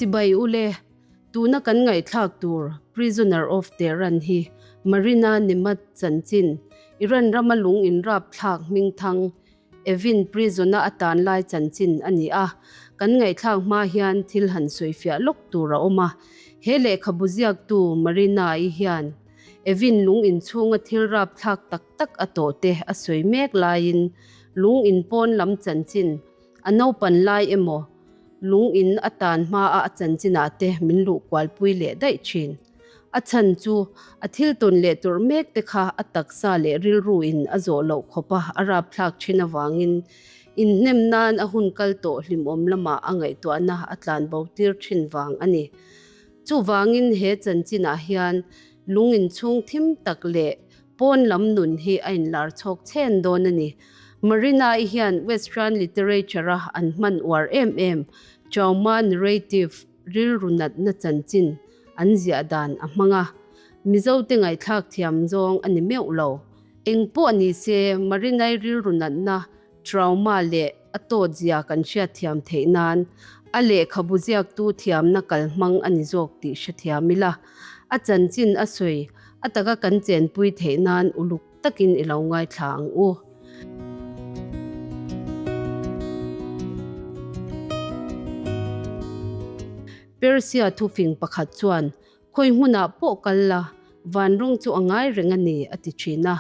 Chibai ule, tuna kan ngaihthlak tur Prisoner of Tehran hi Marina Nemat chanchin, Iran rama lung inrapthlak hmingthang Evin prison-a a tan lai chanchin a ni a, kan ngaihthlak hma hian thil han sawifiah lawk tur a awm a. He lehkhabu ziaktu Marina-i hian Evin lung inchhunga thil rapthlak tak tak a tawh te a sawi mek laiin lung in pawn lam chanchin a naupan lai emaw lung in a tan hmaa a chanchinah te min luh kualpui leh daih thin. A chhan chu a thil tawn leh tawrh mek te kha a taksa leh rilru in a zawh loh khawpa a rapthlak thin avangin inhnem nan a hun kal tawh hlimawm lamah a ngaihtuahna a tlanbo tir thin vang a ni. Chuvangin he chanchinah hian lung inchhung thim tak leh pawn lam nun hi a inlar chhawk chhen dawn a ni. Marina-i hian Western literature-a an hman uar em em trauma narrative rilru natna chanchin an ziah dan a hmang a, Mizote ngaihthlak thiam zawng a ni meuh lo. Eng pawh ni se, Marina-i rilru natna Trauma leh a tawt zia kan hriatthiam theih nan a lehkhabu ziaktu thiamna kalhmang a ni zawk tih hrethiam ila, a chanchin a sawi a taka kan chenpui theih nan uluk takin i lo ngaithla ang u. Persia thufing pakhat chuan Khawi hmunah pawh kal la, van rawng chu a ngai reng a ni, a ti thin a.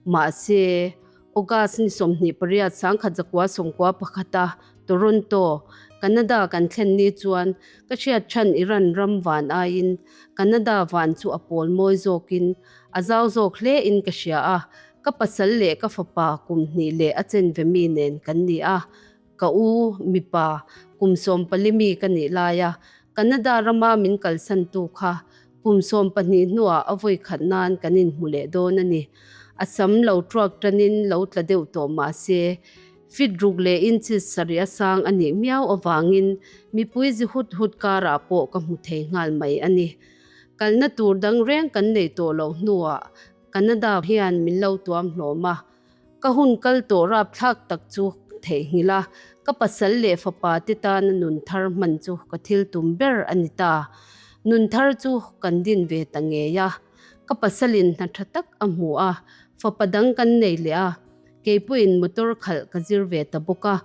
Mahse, August ni 28 1991 a Toronto, Canada kan thlen ni chuan ka hriat chhan Iran ram van aiin Canada van chu a pawl mawi zawkin a zau zawk hle in ka hria a, ka pasal leh ka fapa kum hnih leh a chenve mi nen kan ni a. Ka u, mipa, kum 14 mi ka nih laia Canada rama min kalsantu kha kum 12 hnuah a vawi khat nan kan inhmu leh dawn a ni. A sam lo truak tanin lo tla deuh tawh mah se, feet ruk leh inches sarih a sang a nih miau avangin mipui zi hut hut karah pawh ka hmu thei nghal mai a ni. Kalna tur dang reng kan nei tawh loh hnuah Canada hian min lo tuam hlawm a. Ka hun kal tawh rapthlak tak chu theihnghilh a, ka pasal leh fapa te tana nun thar hman chu ka thil tum ber a ni ta. Nun thar chu kan din ve ta ngei a, ka pasalin hna tha tak a hmu a, fapa dang kan nei leh a, keipawhin motor khalh ka zir ve ta bawk a.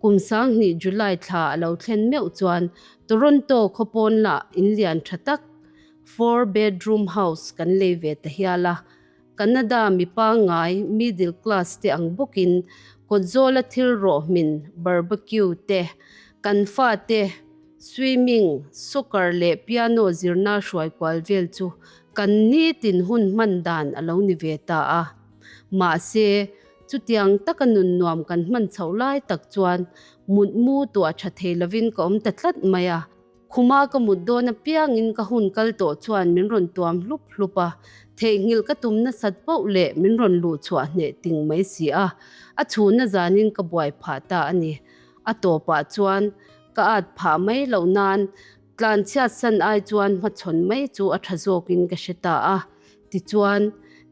Kum 2000 July thla a lo thlen meuh chuan Toronto khawpawn lah in lian tha tak, four bedroom house kan lei ve ta hial a. Canada mi pangngai, middle class te ang bawkin kawtzawla thil rawh hmin, barbecue te, kan fate swimming, soccer leh piano zirna hruai kual vel chu kan nitin hun hman dan a lo ni ve ta a. Mahse, chutiang taka nun nuam kan hman chhoh lai tak chuan mutmu tuah tha thei lovin ka awm ta tlat mai a. Khuma ka mut dawn apiangin ka hun kal tawh chuan min rawn tuam hlup hlup a, theihnghilh ka tum nasat poh leh min rawn luh chhuah hneh ting mai si a, a chhunna zanin ka buai phah ta a ni. A tawpah chuan ka at phah mai loh nan tlanchhiat san ai chuan hmachhawn mai chu a tha zawkin ka hre ta a, tichuan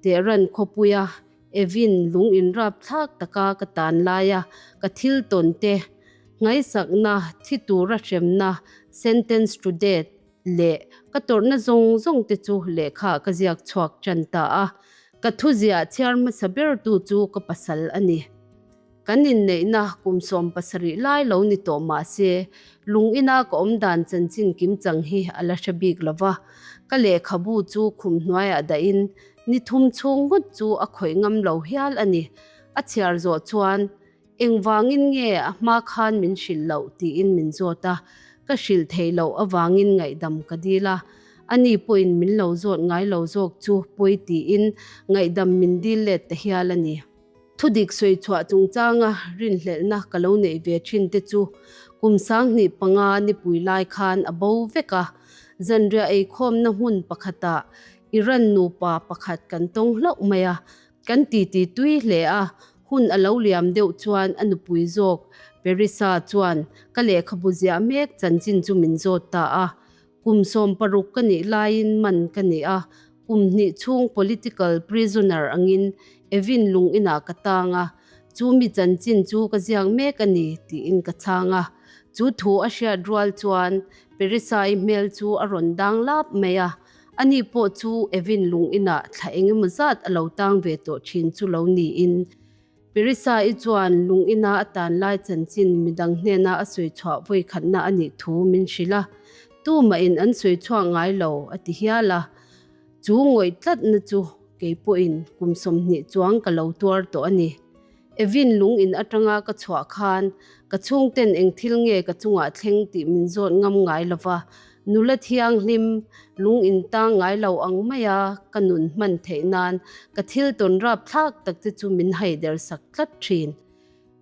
Tehran khawpuia Evin lung inrapthlak taka ka tan laia ka thil tawn te, Ngaihsakna, thi tura hremna, sentence to death, leh ka tawrhna zawng zawng te chu lehkha ka ziak chhuak tan ta a. Ka thuziah chhiar hmasa bertu chu ka pasal a ni. Kan inneihna kum 17 lai lo ni tawh mah se, lung ina ka awm dan chanchin kimchang hi a la hre bik lo va. Ka lehkhabu chu khum hnuaiah dahin ni thum chhung ngawt chu a khawih ngam lo hial a ni. A chhiar zawh chuan Engvangin nge a hma khan min hrilh loh tiin min zawt a, ka hrilh theih loh avangin ngaihdam ka dil a, ani pawhin min lo zawt ngai lo zawk chu pawi tiin ngaihdam min dil let ta hial a ni. Thudik sawi chhuah chungchanga rinhlelhna ka lo neih ve thin te chu kum 2005 nipui lai khan a bo vek a, zanriah eikhawmna hmun pakhatah Iran nupa pakhat kan tawng hlauh mai a, Kan titi tui hle a, hun a lo liam deuh chuan a nupui zawk Perisa chuan ka lehkhabu ziah mek chanchin chu min zawt ta a. Kum 16 ka nih laiin man ka ni a, kum hnih chhung political prisoner angin Evin lung inah ka tang a, chu mi chanchin chu ka ziak mek a ni tiin ka chhang a. Chu thu a hriat rual chuan Perisai hmel chu a rawn dang lap mai a, ani pawh chu Evin lung inah thla engemaw zat a lo tang ve tawh thin chu lo niin Perisai chuan lung ina a tan lai chanchin midang hnena a sawi chhuah vawi khatna a nih thu min hrilh a, tumahin an sawi chhuak ngai lo a ti hial a. Chu ngawih tlatna chu kei pawhin kum 20 chuang ka lo tuar tawh a ni. Evin lung in atanga ka chhuah khan ka chhungten eng thil nge ka chungah thleng tih min zawt ngam ngai lo va, nula thianghlim lung in tang ngai lo ang maia ka nun hman theih nan ka thil tawn rap thlak tak te chu min haider sak tlat thin.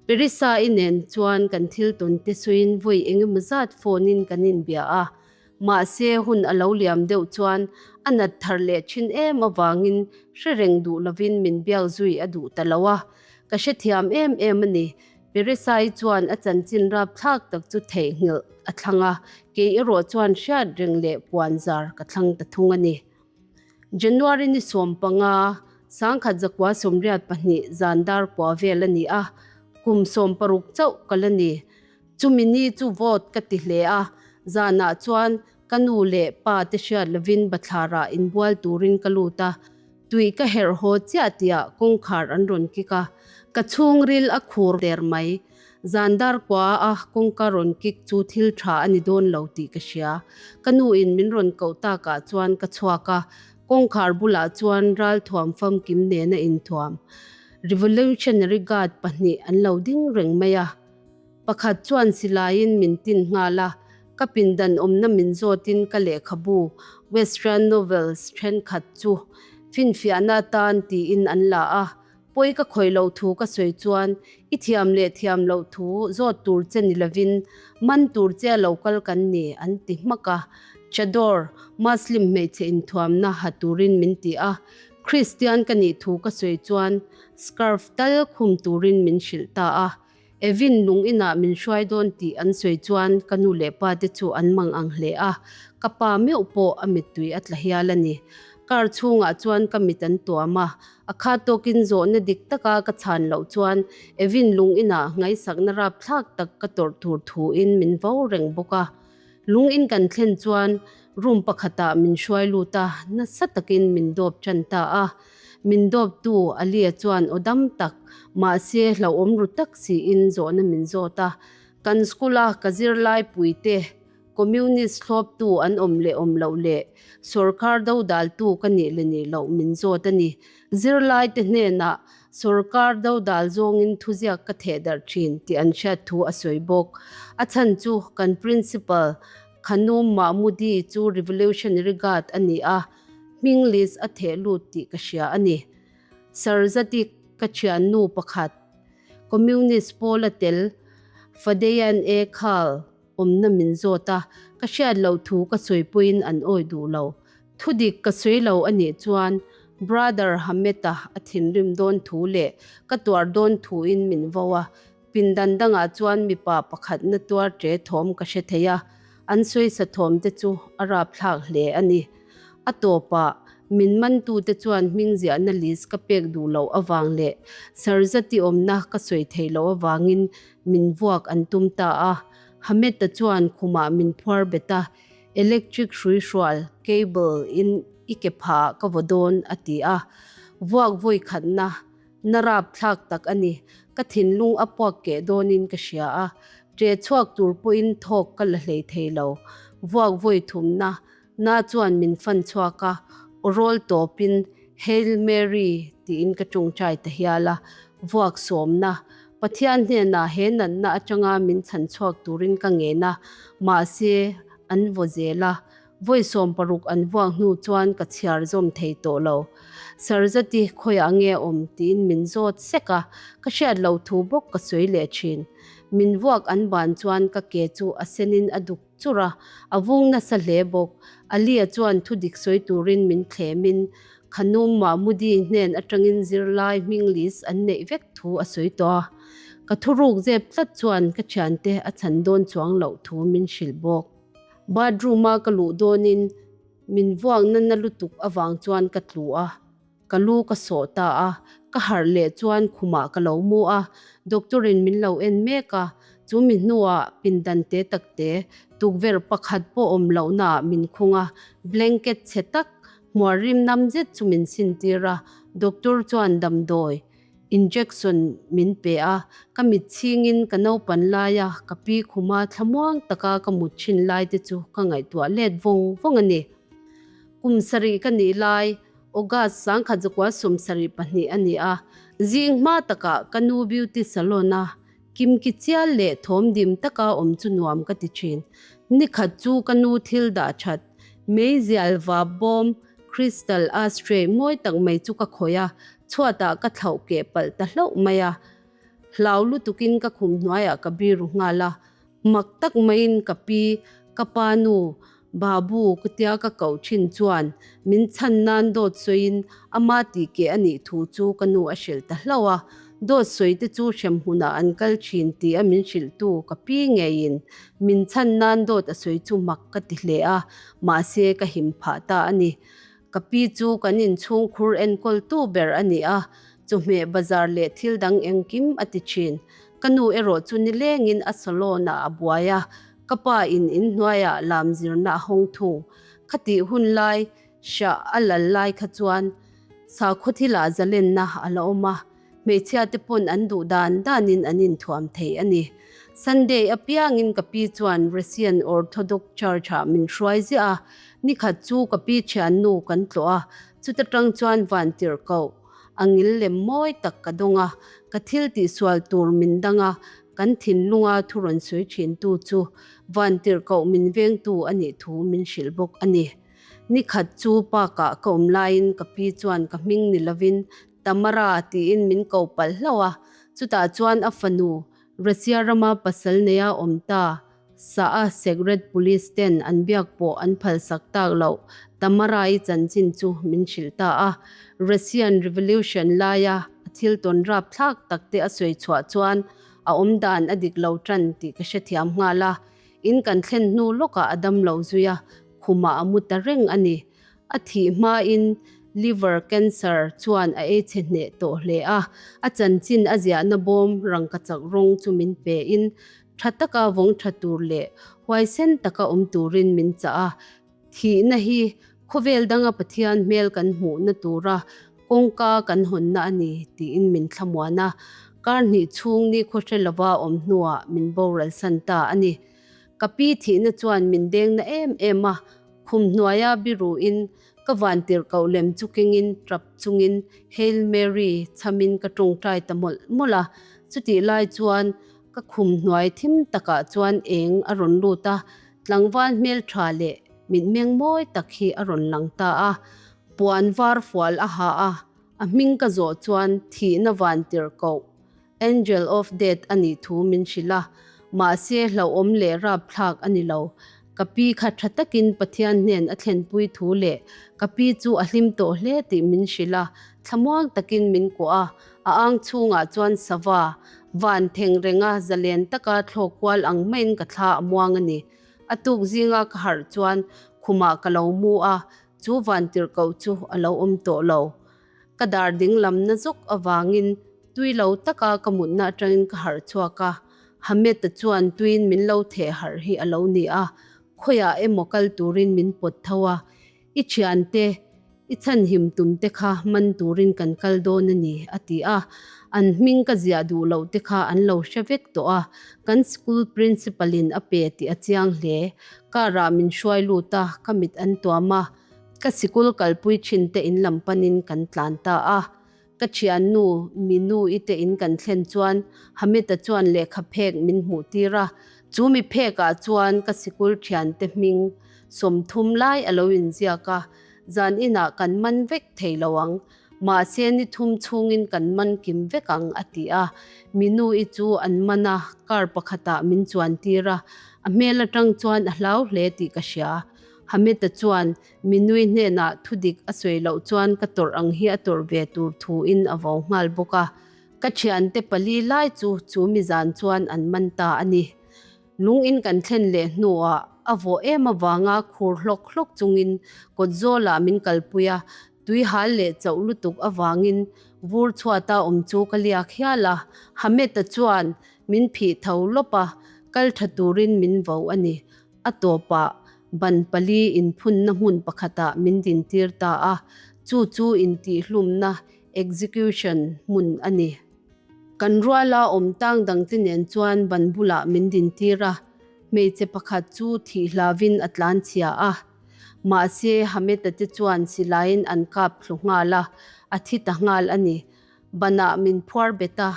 Perisa-i nen chuan kan thil tawn te sawiin vawi engemaw zat phone in kan inbia a, mahse hun a lo liam deuh chuan a nat thar leh thin em avangin hre reng duh lovin min biak zui a duh ta lo a, ka hrethiam em em a ni. Perisa-i chuan a chanchin rapthlak tak chu theihnghilh a thlang a, kei erawh chuan hriat reng leh puan zar ka thlang ta thung a ni. January ni 15, 1982 zan dar kua vel a ni a, kum 16 chauh ka la ni. Chumi ni chu vote ka ti hle a, zanah chuan ka nu leh pa te hriat lovin bathlarah inbual turin ka lut a, tui ka herh haw chiah tihah kawngkhar an rawn kik a, ka chhungril a khur der mai. Zan dar kua a kawngka rawn kik chu thil tha a ni dawn lo tih ka hria. Ka nu in min rawn koh takah chuan ka chhuak a, kawngkhar bulah chuan ralthuam famkim nena inthuam Revolutionary Guard pahnih an lo ding reng mai a. Pakhat chuan silaiin min tin nghal a, ka pindan awmna min zawtin ka lehkhabu Western Novels thenkhat chu finfiahna atan tiin an la a, Pawi ka khawih loh thu ka sawi chuan i thiam leh thiam loh thu zawt tur che ni lovin man tur che a lo kal kan ni an ti hmak a. Chador, Muslim hmeichhe inthuamna ha turin min ti a, Kristian ka nih thu ka sawi chuan scarf tal khum turin min hrilh ta a. Evin lung inah min hruai dawn tih an sawi chuan ka nu leh pa te chu an mang ang hle a, ka pa meuh pawh a mittui a tla hial a ni. Car chhungah chuan ka mit an tuam a, a khat tawkin zawhna dik taka ka chhan loh chuan Evin lung inah ngaihsakna rapthlak tak ka tawrh tur thuin min vo reng bawk a. Lung in kan thlen chuan room pakhatah min hruai lut a, nasa takin min dawp tan ta a. Min dawptu Alia chuan aw dam tak, mahse hlauhawm ru tak siin zawhna min zawt a. Kan school-a ka zirlai puite Communist thlawptu an awm leh awm loh leh sawrkar dodaltu ka nih leh nih loh min zawt a ni. Zirlaite hnenah sawrkar dodal zawngin thuziak ka theh darh thin tih an hriat thu a sawi bawk. A chhan chu kan Principal Khanum Mahmudi chu Revolutionary Guard a ni a. Hming list a theh lut tih ka hria a ni. Sarzadik ka thiannu pakhat, Communist pawl a tel, Fadeyan E. Khal awmna min zawt a, ka hriat loh thu ka sawi pawhin an awi duh lo. Thudik ka sawi lo a nih chuan Brother Hamet-a a thinrim dawn thu leh ka tuar dawn thuin min vo a, pindan dangah chuan mipa pakhat na tuar ṭe thawm ka hre thei a. An sawisa thawmte chu a rapthlak hle a ni. A tawpah, min mantute chuan hming ziahna list ka pek duh loh avang leh Sarzati awmna ka sawi theih loh avangin min vuak an tum ta a. Hamet-a chuan khumah min phuar bet a, Electric hruihrual, cable, in i ke phah ka vaw dawn, a ti a. Vuak vawi khatna Na rapthlak tak a ni. Ka thinlung a puak keh dawnin ka hria a, ṭe chhuak tur pawhin thawk ka la hlei thei lo. Vuak vawi thumna na chuan min fan chhuak a, aw rawl tawpin Hail Mary tiin ka ṭawngṭai ta hial a. Vuak sawmna, Pathian hnenah he natna aṭanga min chhan chhuak turin ka ngen a, mahse an vaw zel a. Vawi 60 an vuak hnu chuan ka chhiar zawm thei tawh lo. Sarzati khawiah nge awm tiin min zawt sek a, ka hriat loh thu bawk ka sawi leh thin. Min vuak an ban chuan ka ke chu a senin a duk chur a, a vung nasa hle bawk. Alia chuan thu dik sawi turin min thlemin Khanum Mahmudi hnen atangin zirlai hming list an neih vek thu a sawi tawh a. Ka thuruk zep tlat chuan ka thiante a chhan dawn chuang loh thu min hrilh bawk. Bathroom-a ka luh dawnin min vuakna na lutuk avang chuan ka tlu a, ka lu ka sawh ta a, ka harh leh chuan khumah ka lo mu a, doctor-in min lo en mek a, Chu mi hnuah pindan te tak te, tukverh pakhat pawh awm lohnaah min khung a, blanket chhe tak, hmuar rim nam zet chu min sintir a, doctor chuan damdawi injection min pe a, ka mit chhingin ka naupan laia ka pi khuma thlamuang taka ka mut thin lai te chu ka ngaihtuah let vawng vawng a ni. Kum sarih ka nih lai August 1972 a ni a, zing hma takah ka nu beauty salon a kimki chial leh thawm dim taka awm chu nuam ka ti thin. Nikhat chu ka nu thil dah that, meizial vap bawm, crystal ashtray mawi tak mai chu ka khawih a, chhuatah ka thlauh keh palh ta hlauh mai a. Hlau lutukin ka khum hnuaiah ka biru nghal a, Mak tak maiin ka pi, ka pa nu, Babu ka tia ka koh thin chuan min chhan nan dawt sawiin ama tih keh a nih thu chu ka nu a hrilh ta hlauh a. Dawt sawi te chu hrem hunah an kal thin tih a min hrilhtu ka pi ngeiin min chhan nan dawt a sawi chu mak ka ti hle a, mahse ka him phah ta a ni. Ka pi chu kan inchhungkhur enkawltu ber a ni a, chawhmeh bazar leh thil dang engkim a ti thin. Ka nu erawh chu nilengin a salon-ah a buai a, ka pa in inhnuaiah lam zirna a hawng thung. Khatih hun lai hrah a lal lai kha chuan sakhaw thilah zalenna a la awm a, hmeichhia te pawn an duh dan danin an inthuam thei a ni. Sunday apiangin ka pi chuan Russian Orthodox Church-ah min hruai ziah a, nikhat chu ka pi thiannu kan tlawh a, chuta tang chuan vantirhkoh A ngil lem mawi tak ka dawng a, ka thil tihsual tur min dang a, kan thinlunga thu rawn sawi thintu chu vantirhkoh min vengtu a nih thu min hrilh bawk a ni. Nikhat chu park-ah ka awm laiin ka pi chuan ka hming ni lovin Tamara tiin min ko palh hlauh a, chutah chuan a fanu Russia rama pasal neia awm ta Sa'a Secret Police ten an biak pawh an phalsak tak loh Tamara-i chanchin chu min hrilh ta a. Russian Revolution laia a thil tawn rapthlak tak te a sawi chhuah chuan a awmdan a dik lo tan tih ka hrethiam nghal a. In kan thlen hnu lawkah a dam lo zui a, khumah a mu ta reng a ni. A thih hmain liver cancer chuan a ei chhe hneh tawh hle a, a chanchin a ziahna bawm rangkachak rawng chu min pein Tha taka vawng tha tur leh huaisen taka awm turin min chah a, thihna hi khawvel danga Pathian hmel kan hmuhna tura kawngka kan hawnna a ni tiin min thlamuan a, kar hnih chhung ni khawhre lova awm hnuah min boralsan ta a ni. Ka pi thihna chuan min dengna em em a, khum hnuaia biruin Ka vantirhkoh lem chu kengin tap chungin Hail Mary chhamin ka tawngtai ta mawlh mawlh a. Chutih lai chuan ka khum hnuai thim takah chuan eng a rawn lut a, tlangval hmeltha leh mitmeng mawi tak hi a rawn lang ta a. Puan var fual a ha a, a hming ka zawh chuan thihna vantirhkoh Angel of Death a nih thu min hrilh a, mahse hlauhawm leh rapthlak a ni lo. Ka pi kha tha takin Pathian hnen a thlenpui thu leh ka pi chu a hlim tawh hle tih min hrilh a, thlamuang takin min kuah a, a ang chhungah chuan sava, van theng renga zalen taka thlawk kual ang maiin ka thla a muang a ni. A tuk zinga ka harh chuan khumah ka lo mu a, chu vantirhkoh chu a lo awm tawh lo. Ka dar ding lam na zawk avangin tui lo taka ka mutna atangin ka harh chhuak a, Hamed-a chuan tuiin min lo theh harh hi a lo ni a, khawiah emaw kal turin min pawt tho a, I thiante, i chhanhim tum te kha man turin kan kal dawn a ni, a ti a. An hming ka ziah duh loh te kha an lo hre vek tawh a, kan school principal-in a pe tih a chiang hle. Car-ah min hruai lut a, ka mit an tuam a. Ka sikul kalpui thin te in lam panin kan tlan ta a, ka thiannu Minu-i te in kan thlen chuan Hamid-a chuan lehkha phek min hmuh tir a, chu mi phek ah chuan ka sikul thian te hming 30 lai a lo inziak a, zan inah kan man vek thei lo ang, mahse ni thum chhungin kan man kim vek ang a ti a, Minu-i chu an man a, car pakhatah min chuan tir a, a hmel atang chuan a hlau hle tih ka hria. Hamid-a chuan Minui hnenah thudik a sawi loh chuan ka tawrh ang hi a tawrh ve tur thuin a vo nghal bawk a. Ka thiante pali lai chu chu mi zan chuan an man ta a ni. Lung in kan thlen leh hnuah a vawh em avanga khur hlawk hlawk chungin kawt zawlah min kalpui a, tui hal leh chauh lutuk avangin vur chhuata awm chu ka liak hial a. Hamid-a chuan. Min phih tho lawp a, kal tha turin min vo a ni. A tawpah ban pali inphunna hmun pakhatah min dintir ta a, chu chu intihhlumna, execution, hmun a ni. Kan ruala awm tang dangte nen chuan ban bulah min dintir a, hmeichhe pakhat chu thih hlavin a tlanchhia a. Mahse, Hameta te chuan silaiin an kap thlu nghal a, a thi ta nghal a ni. Banah min phuar bet a,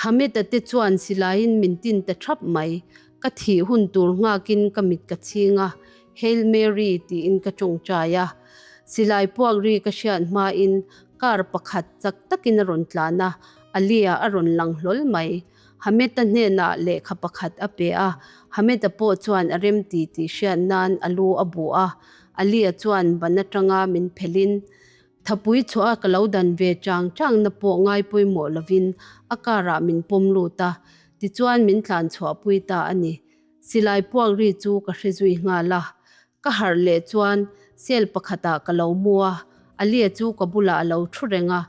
Hameta te chuan silaiin min tin ta thap mai. Ka thih hun tur nghakin ka mit ka chhing a, Hail Mary tiin ka tawngtai a. Silai puak ri ka hriat hmain car pakhat chak takin a rawn tlan a, Alia a rawn lang hlawl mai. Hameta hnenah lehkha pakhat a pe a, Hameta pawh chuan a remti tih hriat nan a lu a bu a. Alia chuan ban atanga min phelhin Thapui chhuah a ka lo dan ve chang chang na pawh ngai pawimawh lovin a car ah min pawm lut a, tichuan min tlan chhuahpui ta a ni. Silai puak ri chu ka hre zui nghal a, ka harh leh chuan cell pakhat ah ka lo mu a, Alia chu ka bulah a lo thu reng a,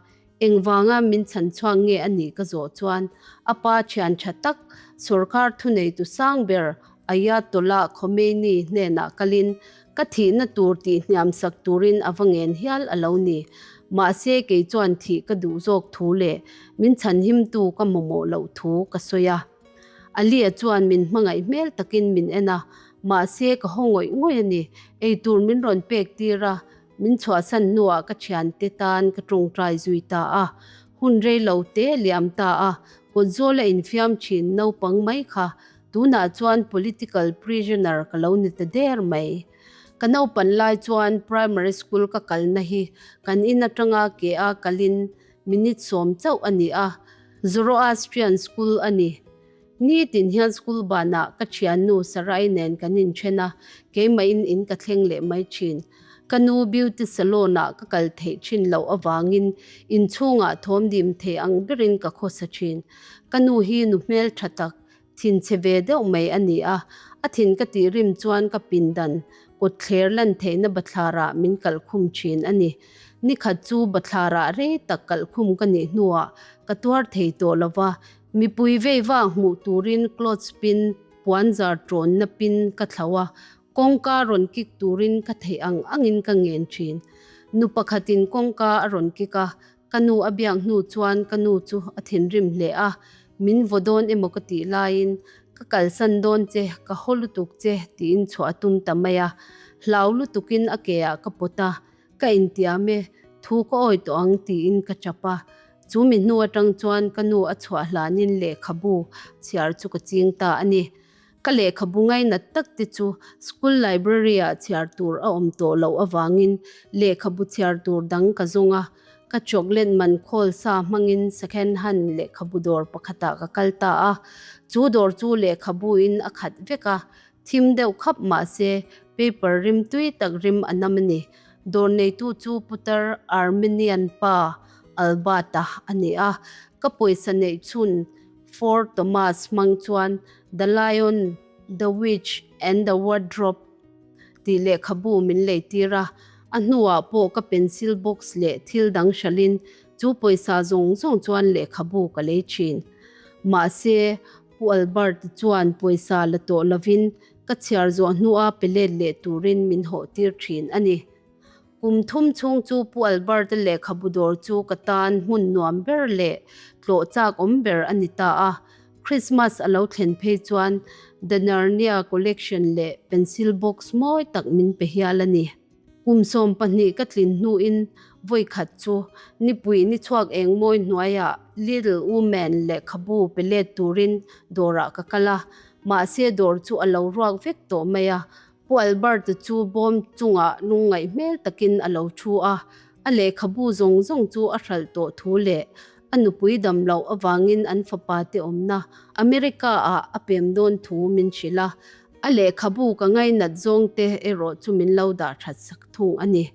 engvanga min chhan chhuak nge a nih ka zawh chuan a pa thian tha tak sawrkar thuneitu sang ber Ayatollah Khomeini hnenah kalin ka thihna tur tih hniam sak turin a va ngen hial a lo ni. Mahse kei chuan thih ka duh zawk thu leh min chhanhimtu ka mamawh loh thu ka sawi a. Alia chuan min hmangaih hmel takin min en a, mahse ka haw ngawih ngawih a ni. Eitur min rawn pek tir a, min chhuahsan hnuah ka thiante tan ka tawngtai zui ta a. Hun rei lo te liam ta a, kawtzawl a infiam thin naupang mai kha Tunah chuan political prisoner ka lo ni ta der mai. Ka naupan lai chuan primary school ka kalna hi kan in atanga ke a kalin minute sawm chauh a ni a, Zoroastrian school a ni. Nitin hian school banah ka thiannu Sarai nen kan inthen a, keimahin in ka thleng leh mai thin. Ka nu beauty salon ah ka kal theih thin loh avangin inchhungah thawmdim thei ang berin ka khawsa thin. Ka nu hi nu hmeltha tak, Thinchhe ve deuh mai a ni a, a thin ka tih rim chuan ka pindan kawtthler lan theihna bathlarah min kalhkhum thin a ni. Nikhat chu bathlarah rei tak kalhkhum ka nih hnuah ka tuar thei tawh lo va, mipui vei vak hmuh turin clothes pin, puanzar tawnna pin ka thlauh a, kawngka rawn kik turin ka theih ang angin ka ngen thin. Nu pakhatin kawngka a rawn kik a, Ka nu a biak hnu chuan ka nu chu a thinrim hle a, min vaw dawn emaw ka tih laiin ka kalsan dawn che, ka haw lutuk che tiin chhuah a tum ta mai a. Hlau lutukin a ke ah ka pawt a, ka intiam e, thu ka awi tawh ang tiin ka chap a. Chu mi hnu atang chuan ka nu a chhuah hlanin lehkhabu chhiar chu ka ching ta a ni. Ka lehkhabu ngainat tak te chu school library ah chhiar tur a awm tawh loh avangin lehkhabu chhiar tur dang ka zawng a, ka chocolate man khawl sa hmangin second hand lehkhabu dawr pakhatah ka kal ta a, chu dawr chu lehkhabu in a khat vek a, thim deuh khap mahse paper rim tui tak rim a nam a ni. Dawr neitu chu putar Armenian pa Albert-a a ni a, ka pawisa neih chhun Fort Thomas hmang chuan The Lion, The Witch and the Wardrobe tih lehkhabu min leitir a, a hnuah pawh ka pencil box leh thil dang hralhin chu pawisa zawng zawng chuan lehkhabu ka lei thin. Mahse, Pu Albert chuan pawisa la tawh lovin ka chhiar zawh hnua pe let leh turin min hawhtir thin a ni. Kum thum chhung chu Pu Albert-a lehkhabu dawr chu ka tan hmun nuam ber leh tlawh chak awm ber a ni ta a. Christmas a lo thlen phei chuan The Narnia Collection leh pencil box mawi tak min pe hial a ni. Kum 12 ka tlin hnuin vawi khat chu nipui ni chhuak eng mawi hnuaiah Little Women lehkhabu pe let turin dawrah ka kal a, mahse dawr chu a lo ruak vek tawh mai a. Pu Albert-a chu bawm chungah lungngaih hmel takin a lo thu a, a lehkhabu zawng zawng chu a hralh tawh thu leh a nupui dam loh avangin an fapa te awmna America-ah a pem dawn thu min hrilh a, a lehkhabu ka ngainat zawng te erawh chu min lo dah that sak thung a ni.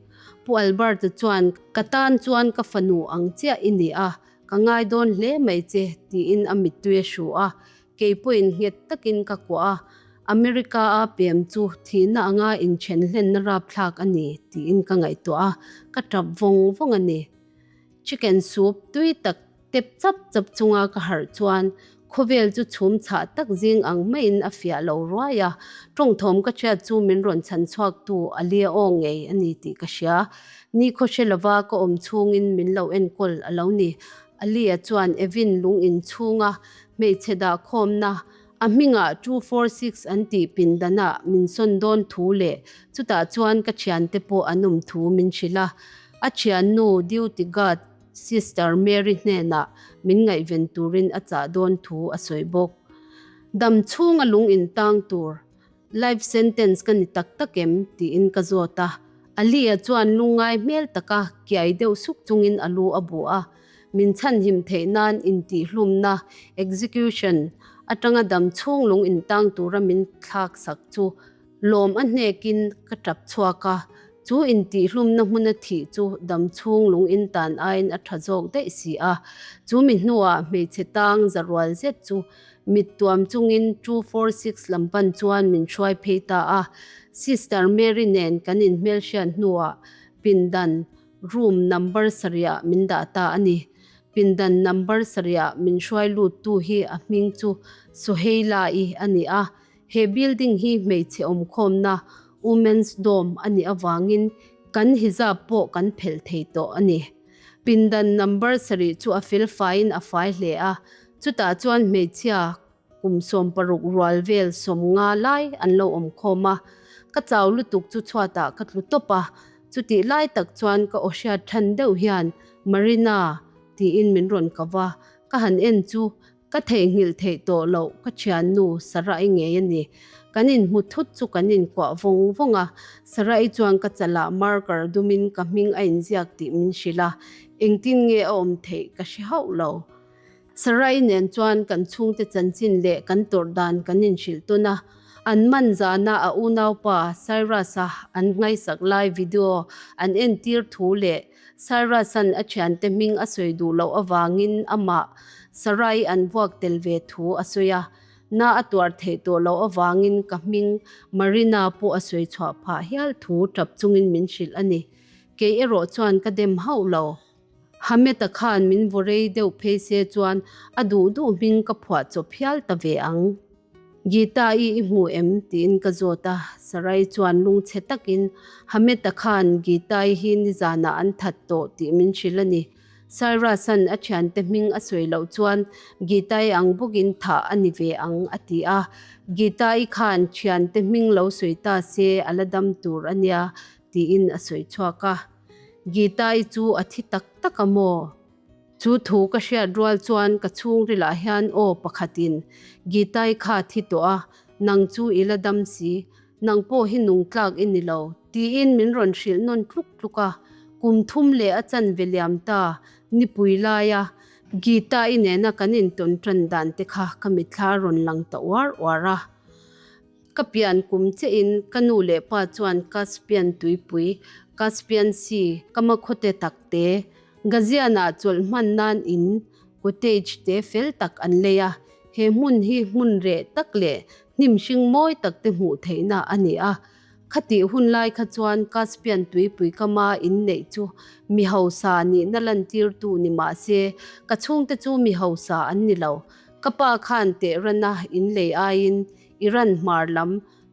Pu Albert-a chuan, Ka tan chuan ka fanu ang chiah i ni a, ka ngai dawn hle mai che, tiin a mittui a hru a, Kei pawhin nghet takin ka kuah a, America-a pem chu thihna anga inthen hlenna rapthlak a ni tiin ka ngaihtuah a, ka tap vawng vawng a ni. Chicken soup tui tak tep chap chap chunga ka harh chuan Khawvel chu chhum chhah tak zing ang maiin a fiah lo ruai a, tawngthawm ka hriat chu min rawn chhan chhuaktu Alia aw ngei a ni tih ka hria. Ni khaw hre lova ka awm chhungin min lo enkawl a lo ni. Alia chuan Evin lung inchhunga hmeichhe dahkhawmna a hmingah 246 an tih pindanah min sawn dawn thu leh chutah chuan ka thiante pawh an awm thu min hrilh a. A thiannu duty guard Sister Mary hnenah min ngaihven turin a chah dawn thu a sawi bawk. Dam chhunga lung intang tur life sentence ka ni tak tak em? tiin ka zawt a. Ali-a chuan lungngai hmel taka kiai deuh suk chungin a lu a bu a. Min chhanhim theih nan intihhlumna, execution, atanga dam chhung lung intang tura min thlak sak chu Lawm a hnekin ka tap chhuak a, chu intihhlumna hmuna thih chu damchhung lung intan aiin a tha zawk daih si a. Chu mi hnuah hmeichhe tang za rual zet chu mit tuam chungin 246 lam pan chuan min hruai phei ta a. Sister Mary nen kan inhmelhriat hnuah pindan, room, number sarihah min dah ta a ni. Pindan number sarihah min hruai luttu hi a hming chu Soheila-i a ni a. He building hi hmeichhe awmkhawmna, Women's Dorm, a nih avangin kan hijab pawh kan phelh thei tawh a ni. Pindan number sarih chu a fel faiin a fai hle a, chutah chuan hmeichhia kum 60 rual vel 50 lai an lo awmkhawm a. Ka chau lutuk chu chhuatah ka tlu tawp a, chutih lai tak chuan ka aw hriat than deuh hian Marina tiin min rawn ko va, ka han en chu Ka theihnghilh theih tawh loh ka thiannu Sarah-i ngei a ni. Kan inhmu thut chu kan inkuah vawng vawng a, Sarah-i chuan ka chalah marker dumin ka hming a inziak tih min hrilh a, engtin nge a awm theih ka hre hauh lo. Sarah-i nen chuan kan chhungte chanchin leh kan tawrh dan kan inhrilh tawn a, an man zana a unaupa Cyrus-a an ngaihsak lai video an entir thu leh Cyrus-a'n a thiante hming a sawi duh loh avangin amah Sarai an vuak tel ve thu a sawi a. Na a tuar theih tawh loh avangin ka hming Marina pawh a sawi chhuah phah hial thu tap chungin min hrilh a ni. Kei erawh chuan ka dem hauh lo. Hamet-a khan min vaw rei deuh phei se chuan a duh duh hming ka phuah chawp hial ta ve ang. Gita-i i hmu em? tiin ka zawt a, Sarai chuan lungchhe takin Hamet-a khan Gita-i hi nizanah an that tawh tih min hrilh a ni. Cyrus-a'n a thiante hming a sawi loh chuan Gita-i ang bawkin thah a ni ve ang a ti a. Gita-i khan thiante hming lo sawi ta se a la dam tur a nia tiin a sawi chhuak a. Gita-i chu a thi tak tak a maw? Chu thu ka hriat rual chuan ka chhungrilah hian aw pakhatin, Gitai kha thi tawh a, nang chu i la dam si, nang pawh hi nung tlak i ni lo, tiin min rawn hrilh nawn tluk tluk a. Kum thum leh a chanve liam ta, nipui laia Gitai nena kan intawn tan dan te kha ka mitthla a rawn lang ta uar uar a. Ka pian kum chiahin ka nu leh pa chuan Caspian tuipui, Caspian Sea, ka makhawte tak te, Gazian-ah chawlh hman nan in, cottage, te fel tak an lei a. He hmun hi hmun reh tak leh hnim hring mawi tak te hmuh theihna a ni a. Khatih hun lai kha chuan Caspian tuipui kama inneih chu mi hausa nihna lantirtu ni mah se, ka chhungte chu mi hausa an ni lo. Ka pa khan Tehran-a inlei aiin Iran hmar lam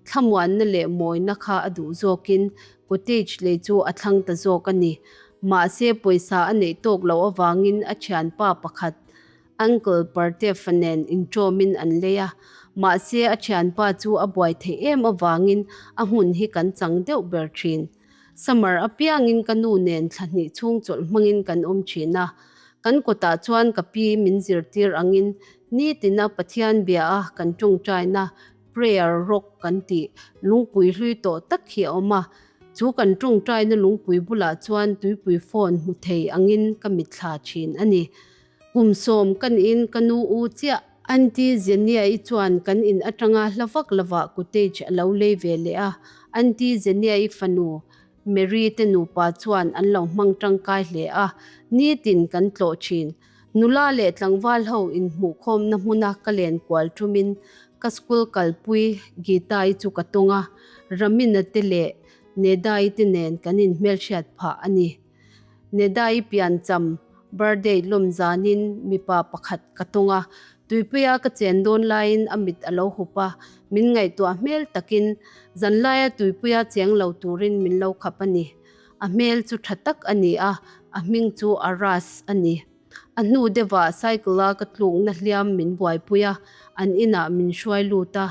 thlamuanna leh mawina kha a duh zawkin cottage lei chu a thlang ta zawk a ni. Mahse pawisa a neih tawk loh avangin a thianpa pakhat Uncle Partev-a nen inṭawmin an lei a. Mahse a thianpa chu a buai theih em avangin a hmun hi kan chang deuh ber thin. Summer apiangin ka nu nen thla hnih chhung chawlh hmangin kan awm thin a. Kan kawtah chuan ka pi min zirtir angin nitina Pathian bia a kan tawngtaina prayer rock kan tih lungpui hlui tawh tak hi a awm a. Chu kan tawngtaina lungpui bulah chuan tuipui phone hmu thei angin ka mitthla thin a ni. Kum 10 ka niin ka nu u chiah. Aunty Zenia-i chuan kan in atanga hla vak lovah cottage a lo lei ve leh a. Aunty Zenia-i fanu Mary te nupa chuan an lo hmang tangkai hle a, nitin kan tlawh thin. Nula leh tlangval ho inhmuhkhawmna hmuna ka len kual tumin ka school kalpui Gita-i chu ka tawng a, Ramina te leh Neda-i te nen kan inhmelhriat phah a ni. Nedai piancham, birthday, lawm zanin mipa pakhat ka tawng a. Tuipuia ka chen dawn laiin a mit a lo hup a, min ngaihtuah hmel takin zanlaia tuipuia cheng lo turin min lo khap a ni. A hmel chu tha tak a ni a, a hming chu Aras a ni. A hnu deuhah cycle-a ka tlukna hliam min buaipui a, an inah min hruai lut a.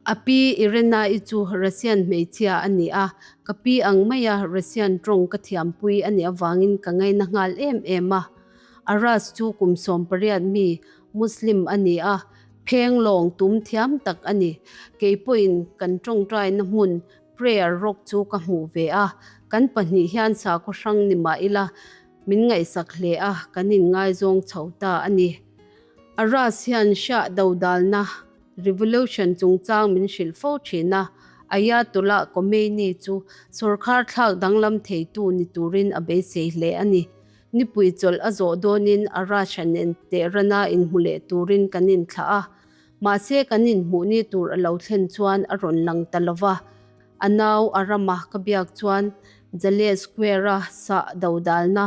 A pi Irena-i chu Russian hmeichhia a ni a, ka pi ang maia Russian tawng ka thiampui a nih avangin ka ngaina nghal em em a. Aras chu kum 18 mi Muslim a ni a, pheng lawng tum thiam tak a ni. Kei pawhin kan tawngtaina hmun prayer rock chu ka hmuh ve a, kan pahnih hian sakhaw hrang ni mah ila min ngaihsak hle a, kan inngaizawng chho ta a ni. Aras hian Shah dodalna Revolution chungchang min hrilh fo thin a, Ayatollah Khomeini chu sawrkhar thlak danglam theitu ni turin a beisei hle a ni. Nipui chawlh a zawh dawnin Arash-a nen Tehran-a inhmu leh turin kan inthlah a, mahse kan inhmuh ni tur a lo thlen chuan a rawn lang ta lo va. A nau a rama ka biak chuan Jaleh Square-a sah dodalna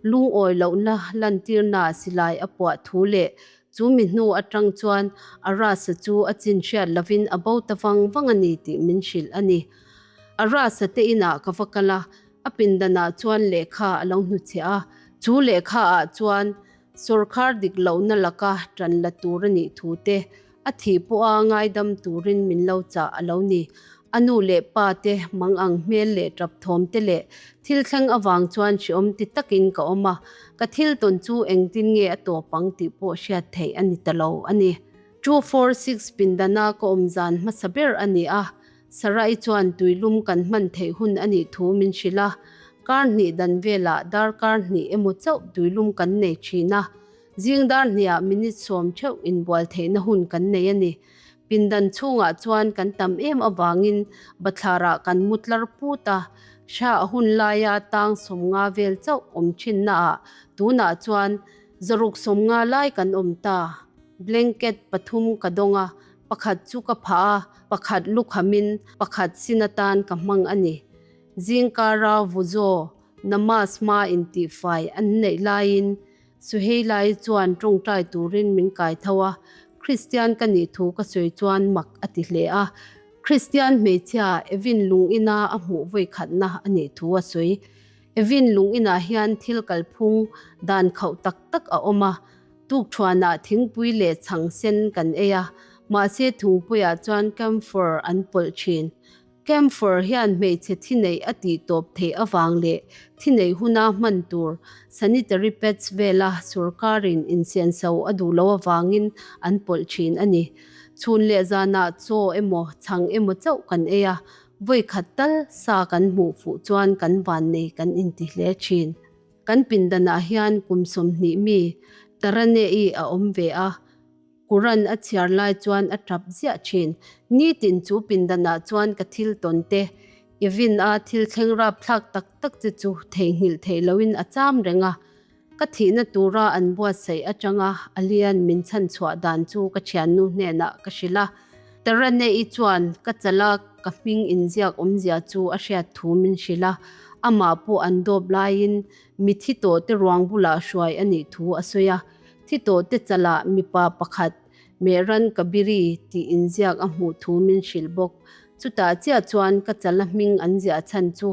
lungawi lohna lantirnaa silai a puah thu leh Chu mi hnu atang chuan a rasa chu a chin hriat lovin a bo ta vang vang a ni tih min hrilh a ni. A rasa te inah ka va kal a, a pindanah chuan lehkha a lo hnuchhiah a, chu lehkha ah chuan sawrkhar dik lohna laka tan la tur a nih thu te, a thih pawha ngaidam turin min lo chah a lo ni. A nu leh pa te mang ang hmel leh tap thawm te leh thil thleng avang chuan hreawm ti takin ka awm a, ka thil tawn chu engtin nge a tawp ang tih pawh hriat theih a ni ta lo a ni. 246 pindana ka awm zan hmasa ber a ni a, Sarai chuan tuilum kan hman theih hun a nih thu min hrilh a, kar hnih dan velah darkar hnih emaw chauh tuilum kan nei thin a, zing dar hnihah minute sawm theuh inbual theihna hun kan nei a ni. Pindan chhungah chuan kan tam em avangin bathlarah kan mu tlar put a, hra a hun laia tang 50 vel chauh awm thinnaah tunah chuan 150 lai kan awm ta. Blanket pathum ka dawng a, pakhat chu ka phah a, pakhat lukhamin pakhat sin atan ka hmang a ni. Zingkara vuzaw namaz hma intihfai an neih laiin Suheilai chuan tawngtai turin min kai tho a, Kristian ka nih thu ka sawi chuan mak a ti hle a. Kristian hmeichhia Evin lungina a hmuh vawikhatna a nih thu a sawi. Evin lunginah hian thil kalphung dan khauh tak tak a awm a, tukthuanah thingpui leh chhang sen kan ei a, mahse thungpuiah chuan camphor an pawlh thin. Camphor hian hmeichhe thi neih a tih tawp theih avang leh thi neih huna hman tur sanitary pads vela sorkarin insianso a duh loh avangin an pawlh thin a ni. Chhun leh zanah chaw emaw chhang emaw chauh kan ei a, vawi khat tal sa kan hmuh fuh chuan kan vannei kan inti hle thin. Kan pindanah hian kum 20 mi Tarane-i a awm ve a. Quran a chhiar lai chuan a tap ziah thin. Nitin chu pindanah chuan ka thil tawn te, Evin a thil thleng rapthlak tak tak che chu theihnghilh theih loin a cham reng a. Ka thihna tura an buatsaih atanga Alian min chhan chhuah dan chu ka thiannu hnenah ka hrilh a. Tarane-i chuan ka chala ka hming inziak awmzia chu a hriat thu min hrilh a, amah pawh an dawp laiin mi thi tawh te ruang bulah hruai a nih thu a sawi a. Thi tawh te chalah mipa pakhat Mehran Kabiri tih inziak a hmuh thu min hrilh bawk. Chutah chiah chuan ka chala hming an ziah chhan chu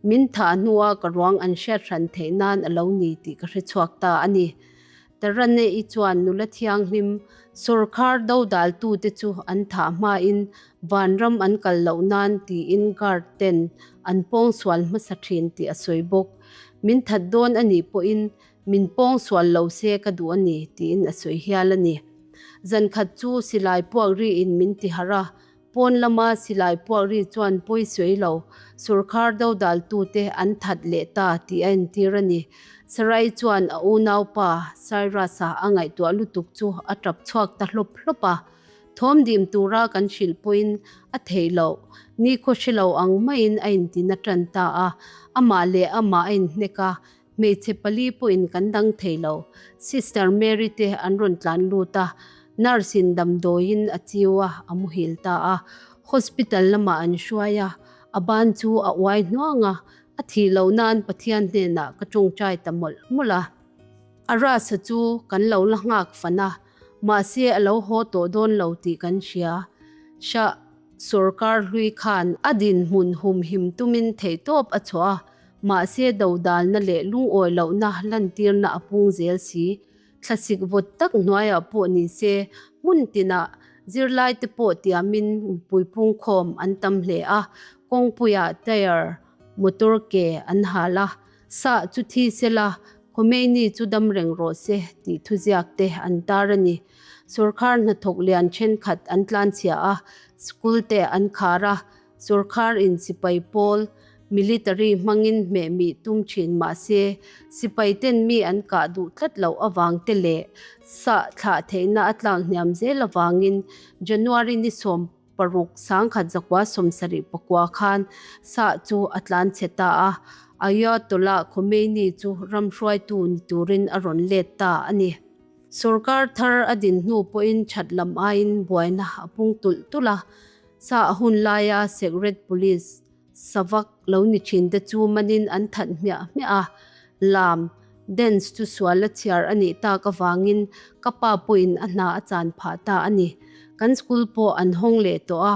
min thah hnua ka ruang an hriat hran theih nan a lo ni tih ka hre chhuak ta a ni. Tarane-i chuan nula thianghlim sawrkhar dodaltute chu an thah hmain vanram an kal loh nan tiin guard ten an pawngsual hmasa thin tih a sawi bawk. Min that dawn a nih pawhin Min pawng sual lo se ka duh a ni, tiin a sawi hial a ni. Zan khat chu silai puak ri in min ti harh a, pawn lama silai puak ri chuan pawi sawi lo, sawrkhar dodaltute an that leh ta tih a entir a ni. Sarai chuan a unaupa Cyrus-a a ngaihtuah lutuk chu a tap chhuak ta hlawp hlawp a. Thawm dim tura kan hrilh pawhin a theih loh, nikhaw hre lo ang maiin a intina tan ta a, amah leh amah a inhnek a, Hmeichhe pali pawhin kan dang thei lo. Sister Mary te an rawn tlan lut a, nurse in damdawiin a chiu a, a muhil ta a. Hospital lamah an hruai a, a ban chu a uai hnuang a, a thih loh nan Pathian hnenah ka tawngtai ta mawlh mawlh a. A rasa chu kan lo la nghak fan a. Mahse a lo haw tawh dawn lo tih kan hria. Shah sorkar hlui khan a dinhmun humhim tumin theihtawp a chhuah a, mahse dodalna leh lungawi lohna lantirna a pung zel si. Thlasik vawt tak hnuaiah pawh ni se hmun tinah zirlaite pawh tiamin mipui pungkhawm an tam hle a, kawngpuiah tyre, motor ke an hal a, sah chu thi sela Khomeini chu dam reng rawh se tih thuziak te an tar a ni. Sorkar hnathawk lian thenkhat an tlanchhia a, school te an khar a, sorkar in sipai pawl, military, hmangin hmeh mih tum thin mah se, sipai ten mi an kah duh tlat loh avang te leh sah thlah theihna a tlak hniam zel avangin January ni 16 1974 khan sah chu a tlan chhe ta a, Ayatollah Khomeini chu ram hruaitu ni turin a rawn let ta a ni. Sorkar thar a din hnu pawhin that lam aiin buaina a pung tulh tulh a, sah hun laia Secret Police Savak lo ni thin te chu manin an that hmiah hmiah a, lam, dance, chu sual a chhiar a nih tak avangin ka pa pawhin a hna a chan phah ta a ni. Kan school pawh an hawng leh tawh a,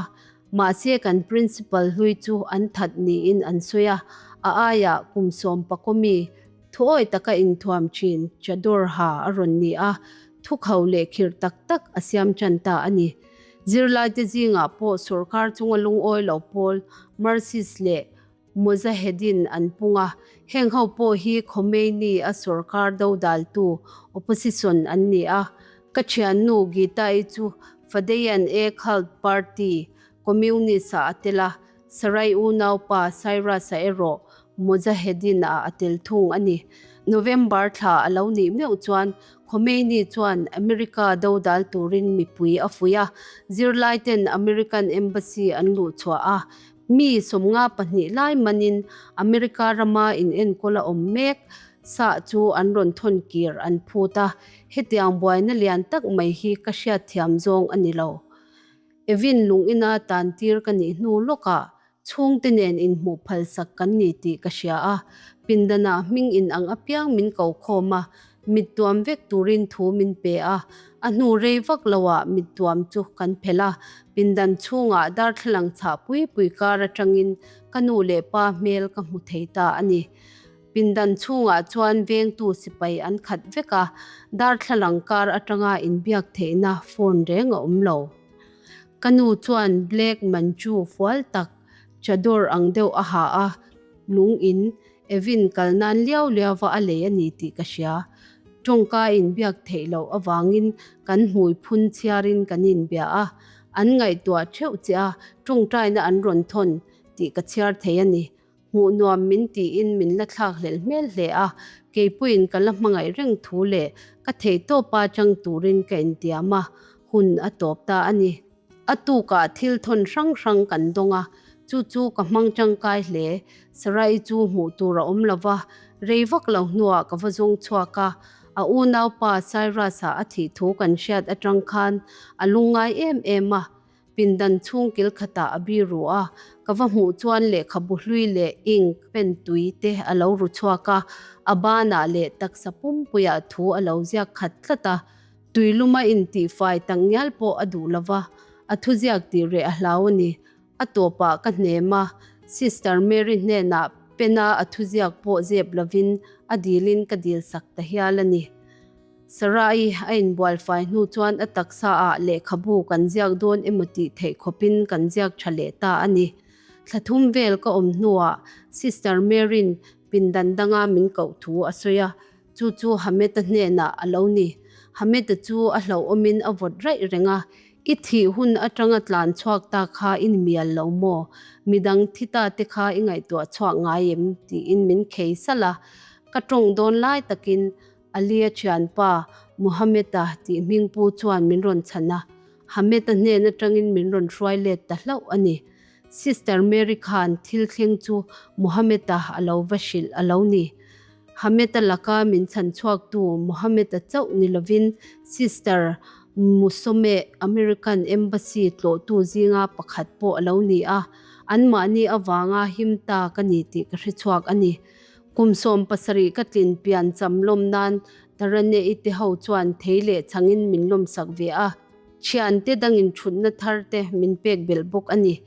mahse kan principal hlui chu an that niin an sawi a, a aiah kum sawm pakawmi thuawi taka inthuam thin chador ha a rawn ni a, thukho leh khirh tak tak a siam tan ta a ni. Zirlaite zingah pawh sorkar chunga lungawi lo pawl Marxist leh Mojahedin an pung a, heng ho pawh hi Khomeini a sorkar dodaltu, opposition, an ni a. Ka thiannu Gita-i chu Fadayan-e Khalq Party, Communist-ah a tel a, Sarai unaupa Cyrus-a erawh Mojahedin-ah a tel thung a ni. November thla a lo nih meuh chuan Khomeini chuan America dodal turin mipui a fuih a, zirlaiten American Embassy an luh chhuah a, mi 52 lai manin America rama inenkawl a awm mek sah chu an rawn thawn kir an phut a, hetiang buaina lian tak mai hi ka hriatthiam zawng a ni lo. Evin lungina tantir ka nih hnu lawkah chhungte nen inhmuh phalsak kan ni tih ka hria a, pindanah hming in ang apiang min ko khawm a, mittuam vek turin thu min pe a, a hnu rei vak loah mittuam chu kan phelh a, pindan chhungah darthlalang chhah pui pui kar atangin ka nu leh pa hmel ka hmu thei ta a ni. Pindan chhungah chuan vengtu sipai an khat vek a, darthlalang kar atanga inbiak theihna phone reng a awm lo. Ka nu chuan black manchu fual tak, chador ang deuh a ha a, lung in Evin kal nan liau liau va a lei a ni tih ka hria. Tawngka inbiak theih loh avangin kan hmui phun chhiarin kan inbia a, an ngaihtuah theuh che a, tawngtaina an rawn thawn tih ka chhiar thei a ni. Hmuh nuam min tiin min la thlak hlelh hmel hle a, keipuiin ka la hmangaih reng thu leh ka theihtawpa chang turin ka intiam a, hun a tawp ta a ni. A tukah thil thawn hrang hrang kan dawng a, chu chu ka hmang tangkai hle. Sarai chu hmuh tur a awm lo va, rei vak lo hnuah ka va zawng chhuak a, a unaupa Cyrus-a a thih thu kan hriat atang khan a lungngai em em a, Pindan chhung kil khatah a bi ru a, ka va hmuh chuan lehkhabu hlui leh ink, pen tui te a lo ru chhuak a, a banah leh taksa pumpuiah thu a lo ziak khat tlat a, tui luma intihfai tak ngial pawh a duh lo va, a thuziak tih reh a hlau a ni. A tawpah ka hnem a, Sister Mary hnenah pena a thuziak pawh zep lovin a dilin ka dilsak ta hial a ni. Sarai a inbual fai hnu chuan a taksa ah lehkhabu kan ziak dawn emaw tih theih khawpin kan ziak tha leh ta a ni. Thla thum vel ka awm hnuah Sister Mary'n pindan danga min koh thu a sawi a, chu chu Hamet-a hnenah a lo ni. Hamet-a chu a hlauhawmin a vawt raih reng a, I thih hun atanga tlan chhuak ta kha i ni mial lo maw? Midang thi ta te kha i ngaihtuah chhuak ngai em? tiin min khei salh a. Ka tawng dawn lai takin Alia thianpa Muhammad-a tih hmingpu chuan min rawn chhan a, Hamed-a hnen atangin min rawn hruai let ta hlauh a ni. Sister Mary khan thil thleng chu Muhammad-a a lo va hrilh a lo ni. Hamed-a laka min chhan chhuaktu Muhammad-a chauh ni lovin Sister Musome, American Embassy tlawhtu zinga pakhat pawh a lo ni a, anmahni avanga him ta ka ni tih ka hre chhuak a ni. Kum 17 ka tlin pian cham lawm nan Taraneh-i te ho chuan thei leh chhangin min lawmsak ve a. Thiante dangin thutna thar te min pek belh bawk a ni.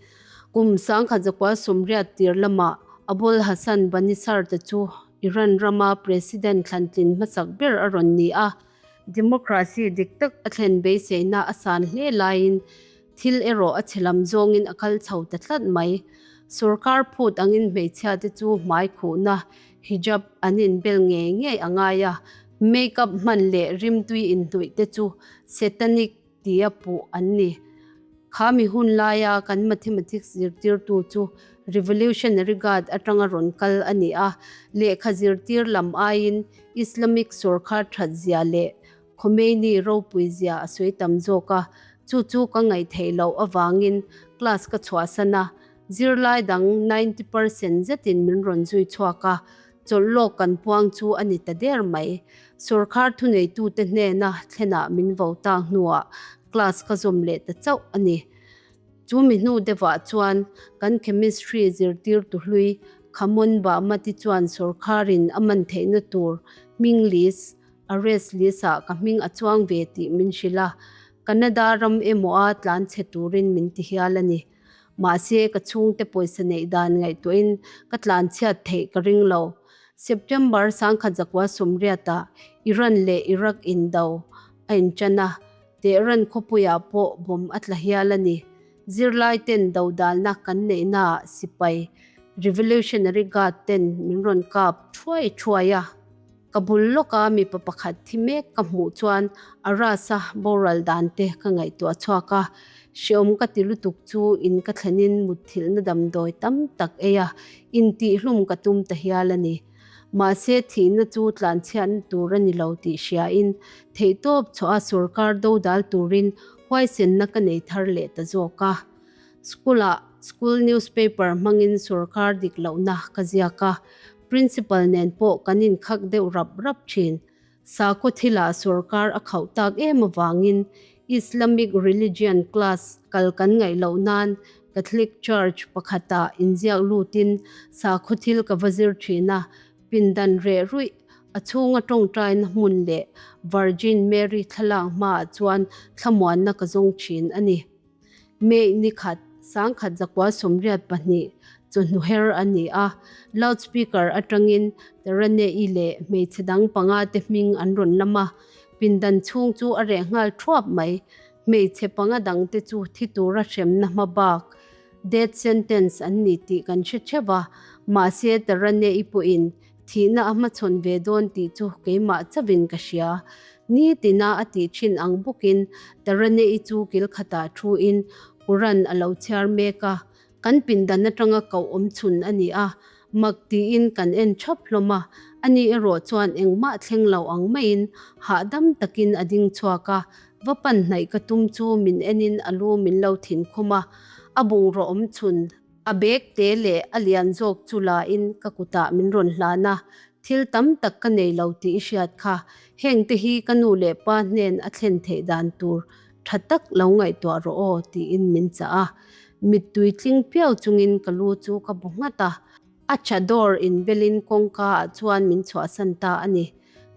Kum 1980 tir lamah Abul Hassan Banisar te chu Iran rama President thlantlin hmasak ber a rawn ni a. Democracy dik tak a thlen beiseina a san hle laiin thil erawh a chhe lam zawngin a kal chho ta tlat mai. Sorkar phut angin hmeichhia te chu hmai khuhna, hijab, an inbel ngei ngei a ngai a, make-up hman leh rimtui inhnawih te chu satanic tia puh an ni. Kha mi hun laia kan mathematics zirtirtu chu Revolutionary Guard atanga rawn kal a ni a, lehkha zirtir lam aiin Islamic sawrkhar that zia leh Khomeini ropui zia a sawi tam zawk a, chu chu ka ngaihtheih loh avangin class ka chhuahsan a, zirlai dang 90% zetin min rawn zui chhuak a, Chawlh lawk kan puang chu a ni ta der mai. Sawrkhar thuneitute hnena thlenah min vo tak hnuah class ka zawm leh ta chauh a ni. Chu mi hnu deuhah chuan kan chemistry zirtirtu hlui Khamon Bahmati chuan sawrkharin a man theihna tur hming list, arrest list-ah ka hming a chuang ve tih min hrilh a. Canada ram emaw a tlanchhe turin min ti hial a ni. Mahse, ka chhungte pawisa neih dan ngaihtuahin ka tlanchhiat theih ka ring lo. September 1980-ah Iran leh Iraq indo a inṭan a, Tehran khawpuiah pawh bomb a tla hial a ni. Zirlaiten dodalna kan neihnaah sipai, Revolutionary Guard, ten min rawn kap thuai thuai a. Ka bul lawka mipa pakhat thi mek ka hmuh chuan a rasa boral dan te ka ngaihtuah chhuak a, hreawm ka ti lutuk chu in ka thlenin mutthilhna damdawi tam tak ei a, intihhlum ka tum ta hial a ni. Mahse thihna chu tlanchhiatna tur a ni lo tih hriain theihtawp chhuah a sorkar dodal turin huaisenna ka nei thar leh ta zawk a. School-ah school newspaper hmangin sorkar dik lohna ka ziak a, principal nen pawh kan inkhak deuh rap rap thin. Sakhaw thilah sorkar a khauh tak em avangin Islamic religion class kal kan ngaih loh nan Catholic Church pakhatah inziak lutin sakhaw thil ka va zir thin a, pindan reh ruih a chhunga tawngtaina hmun leh Virgin Mary thlalak hmaah chuan thlamuanna ka zawng thin a ni. May ni khat, 1982 chawhnu her a ni a, loudspeaker atangin Taraneh-i leh hmeichhe dang panga te hming an rawn lam a, pindan chhung chu a reh nghal thuap mai. Hmeichhe panga dang te chu thi tura hremna hma bak, death sentence, an ni tih kan hre theuh a, mahse Taraneh-i pawhin Thihna a hmachhawn ve dawn tih chu keimah chauhin ka hria. Nitina a tih thin ang bawkin Taraneh-i chu kil khatah thuin Quran a lo chhiar mek a, kan pindan atanga koh awm chhun a ni a, mak tiin kan en thap hlawm a, ani erawh chuan engmah thleng lo ang maiin hahdam takin a ding chhuak a, va pan hnaih ka tum chu min enin a lu min lo thin khum a, a bungraw awm chhun. A bag te leh a lian zawk chu la in ka kutah min rawn hlan a, thil tam tak ka nei lo tih i hriat kha, heng te hi ka nu leh pa hnen a thlen theih dan tur tha tak lo ngaihtuah rawh aw tiin min chah a. Mittui tling piau chungin ka lu chu ka bu nghat a, a chadawr inbelin kawngka ah chuan min chhuahsan ta a ni.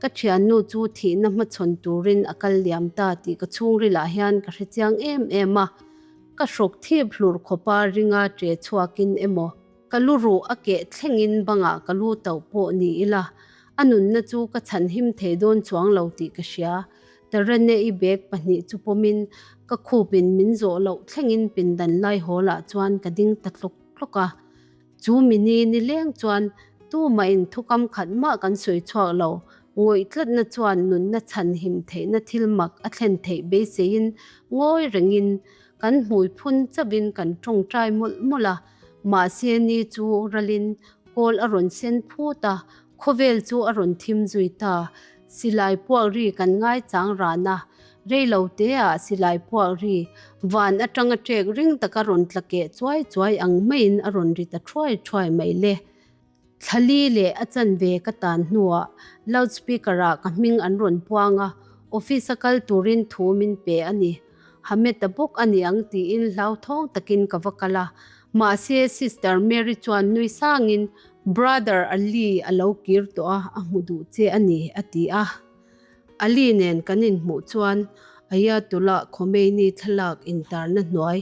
Ka thiannu chu thihna hmachhawn turin a kal liam ta tih ka chhungrilah hian ka hrechiang em em a. Ka hrawk thip hlur khawpa ringa ṭe chhuakin emaw, ka lu ruh a keh thlengin bangah ka lu tauh pawh ni ila, a nunna chu ka chhanhim thei dawn chuang lo tih ka hria. Terene-i bag pahnih chu pawmin ka khupin min zawh loh thlengin pindan laihawlah chuan ka ding ta tlawk tlawk a. Chu mini nileng chuan tumah in thukam khat mah kan sawi chhuak lo. Ngawih tlatna chuan nunna chhanhim theihna thil mak a thlen theih beiseiin ngawi rengin kan hmui phun chauhin kan tawngtai mawlh mawlh a. Mahse ni chu ralin kawl a rawn sen phut a, khawvel chu a rawn thim zui ta. Silai puak ri kan ngaichang ran a, rei lo teah silai puak ri van atanga ṭek ring taka rawn tla keh chuai chuai ang maiin a rawn ri ta thuai thuai mai le. Thlali leh a chanve ka tan hnuah loudspeaker-ah ka hming an rawn puang a, office-a kal turin thu min pe a ni. Hamet-a bawk a ni ang tiin hlauthawng takin ka va kal a, mahse Sister Mary chuan nui sangin, Brother Ali a lo kir tawh a, a hmu duh che a ni, a ti a. Ali nen kan inhmuh chuan Ayatollah Khomeini thlalak intarna hnuai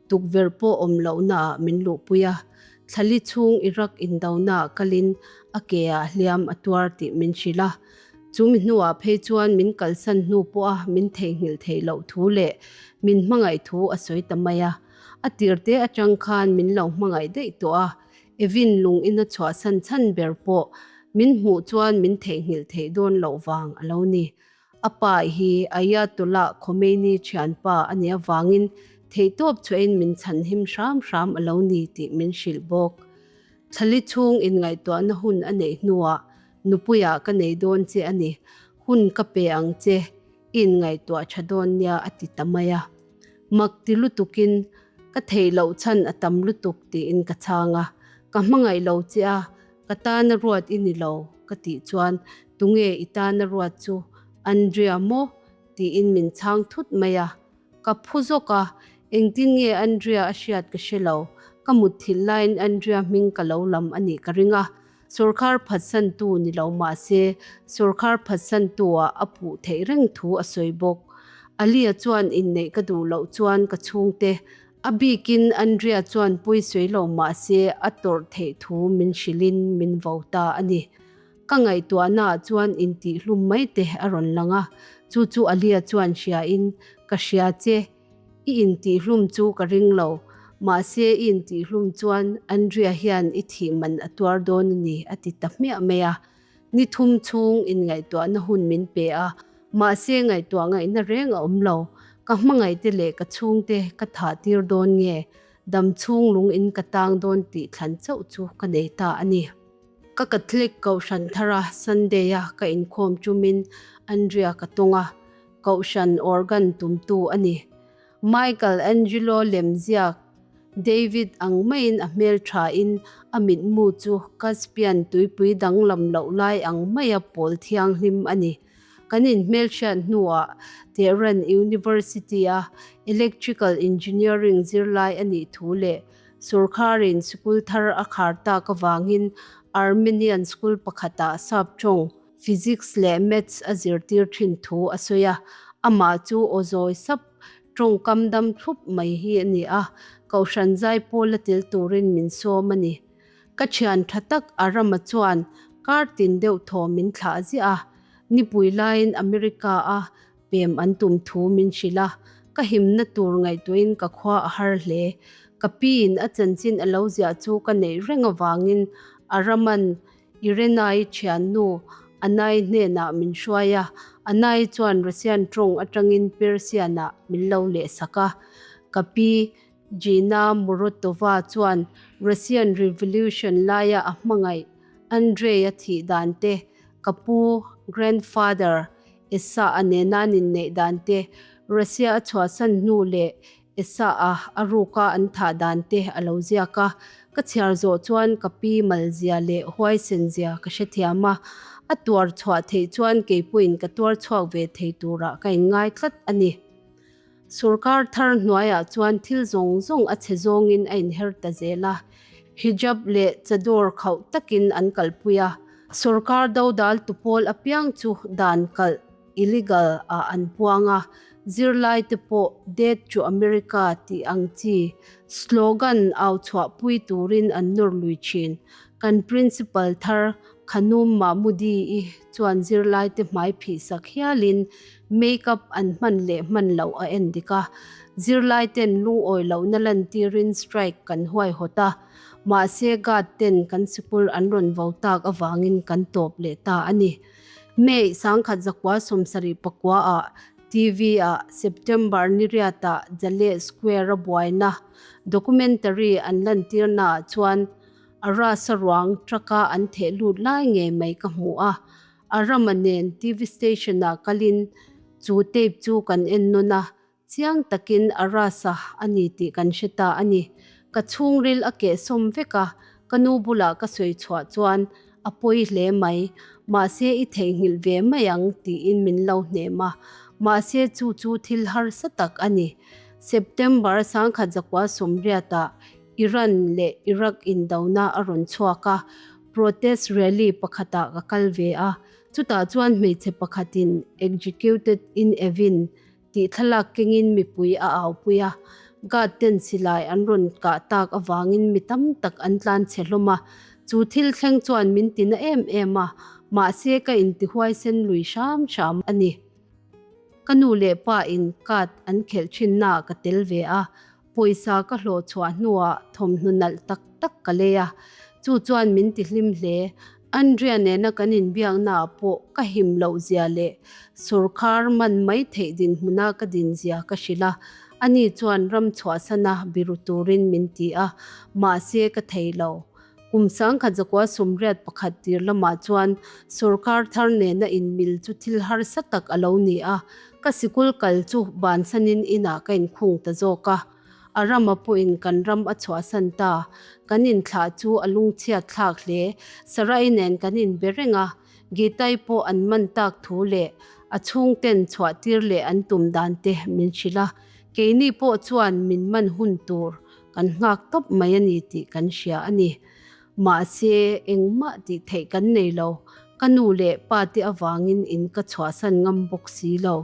tukverh pawh awm lohnaah min luhpui a. Thlali chhung Iraq indonaah kalin a keah hliam a tuar tih min hrilh a. Chumi hnuah phei chuan min kalsan hnu pawha min theihnghilh theih loh thu leh min hmangaih thu a sawi ta mai a. A tirte atang khan min lo hmangaih daih tawh a, Evin lung ina chhuahsan chhan ber pawh min hmuh chuan min theihnghilh theih dawn loh vang a lo ni. A pa hi Ayatollah Khomeini thianpa a nih avangin theihtawp chhuahin min chhanhim hram hram a lo ni tih min hrilh bawk. Thlali chhung inngaihtuahna hun a neih hnuah nupuiah ka nei dawn che a ni, hun ka pe ang che, i inngaihtuah tha dawn nia a ti ta mai a. Mak ti lutukin ka theih loh chhan a tam lutuk tiin ka chhang a, ka hmangaih lo che a, ka tana ruat i ni lo ka tih chuan tunge i tana ruat chu Andrea maw tiin min chhang thut mai a, ka phu zawk a, engtin nge Andrea a hriat ka hre lo, ka mutthilh laiin Andrea hming ka lo lam a nih ka ring a, Sawrkar phatsantu ni lo mah se, sawrkar phatsantu-ah a puh theih reng thu a sawi bawk. Alia chuan inneih ka duh loh chuan ka chhungte, a bikin Andrea chuan pawi sawi lo mah se a tawrh theih thu min hrilhin min vo ta a ni. Ka ngaihtuahnaah chuan intihhlum mai te a rawn lang a, chu chu Alia chuan hriain, Ka hria che. I intihhlum chu ka ring lo, mahse i intihhlum chuan Andrea hian i thih man a tuar dawn a ni a ti ta hmiah mai a. Ni thum chhung inngaihtuahna hun min pe a, mahse ngaihtuah ngaihna reng a awm lo. Ka hmangaihte leh ka chhungte ka thah tir dawn nge, dam chhung lung in ka tang dawn tih thlan chauh chu ka nei ta a ni. Ka Catholic Kohhran thara Sunday-a ka inkhawm tumin Andrea ka tawng a. Kohhran organ tumtu a ni. Michael Angelo lemziak David ang maiin a hmel thain a mitmu chu Caspian tuipui danglam loh lai ang maia pawl thianghlim a ni. Kan inhmelhriat hnuah Tehran University-a Electrical Engineering zirlai a nih thu leh Sorkharin sikul thar a khar tak avangin Armenian school pakhatah saptawng Physics leh Maths a zirtir thin thu a sawi a, amah chu aw zawi sap, tawngkam dam thlup mai hi a ni a, Kohhran zai pawl a tel turin min sawm a ni. Ka thian tha tak Arama chuan kar tin deuh thaw min thlah ziah a, nipui laiin America a pem an tum thu min hrilh a, ka himna tur ngaihtuahin ka khua a har hle. Ka piin a chanchin a lo ziah chu ka neih reng avangin Araman Irenai thiannu Anai hnenah min hruai a, Anai chuan Russian tawng atangin Persian-ah min lo lehsak a. Ka pi Gina Murotova chuan Russian Revolution laia a hmangaih Andrei-a thih dan te, ka pu, grandfather, Esa-a nena an inneih dan te, Russia a chhuahsan hnu leh Esa-a a ruka an thah dan te a lo ziak a, ka chhiar zawh chuan ka pi malzia leh huaisenzia ka hrethiam a, a tuar chhuah theih chuan keipawhin ka tuar chhuak ve thei turah ka inngai tlat a ni. Sorkar thar hnuaiah chuan thil zawng zawng a chhe zawngin a inher ta zel a, hijab leh chador khauh takin an kalpui a, sorkar dodal tupawl apiang chu dan kalh illegal ah an puang a, zirlai te pawh Death to America tih ang chi slogan au chhuah pui turin an nawr lui thin. Kan principal thar Khanum Mahmoudi-i chuan zirlai te hmai phih sak hialin make-up an hman leh hman loh a en dik a, zirlai ten lungawi lohna lantirin strike kan huaihawt a, mahse guard ten kan sikul an rawn vo tak avangin kan tawp leh ta a ni. May 1974 ah TV ah September ni riatah Jaleh Square a buaina documentary an lantirna ah chuan a rasa ruang truck a an theh lut lai ngei mai ka hmu a. A rama nen TV station ah kalin chu tape chu kan en nawn a, Chiang takin a rasa a ni tih kan hre ta a ni. Ka chhungril a kehsawm vek a, ka nu bulah ka sawi chhuah chuan a pawi hle mai, mahse i theihnghilh ve mai ang tiin min lo hnem a, mahse chu chu thil harsa tak a ni. September 1980 ah Iran leh Iraq indona a rawn chhuak a, protest rally pakhatah ka kal ve a. Chutah chuan hmeichhe pakhatin Executed in Evin tih thlalak kengin mipui a aupui a, guard ten silai an rawn kah tak avangin mi tam tak an tlan chhe hlawm a. Chu thil thleng chuan min tina em em a, mahse ka intihuaisen lui hram hram a ni. Ka nu leh pa in card an khelh thinnaah ka tel ve a, pawisa ka hlawh chhuah hnuah thawmhnaw nalh tak tak ka lei a, chu chuan min ti hlim hle. Andrea nena kan inbiaknaah pawh ka him loh zia leh sawrkhar man mai theih dinhmuna ka din zia ka hrilh a, ani chuan ram chhuahsana biru turin min ti a, mahse ka thei lo. Kum 1981 tir lamah chuan sorkar thar nena inmil chu thil harsa tak a lo ni a, ka sikul kal chu bansanin inah ka inkhung ta zawk a. A rama pawhin kan ram a chhuahsan ta. Kan inthlah chu a lungchhiat thlak hle. Sarai nen kan inbe reng a, Gitai pawh an man tak thu leh a chhungten chhuahtir leh an tum dan te min hrilh a, keini pawh chuan min man hun tur Kan nghak tawp mai a ni tih kan hria a ni. Mahse, engmah tih theih kan nei lo. Ka nu leh pa te avangin in ka chhuahsan ngam bawk si lo.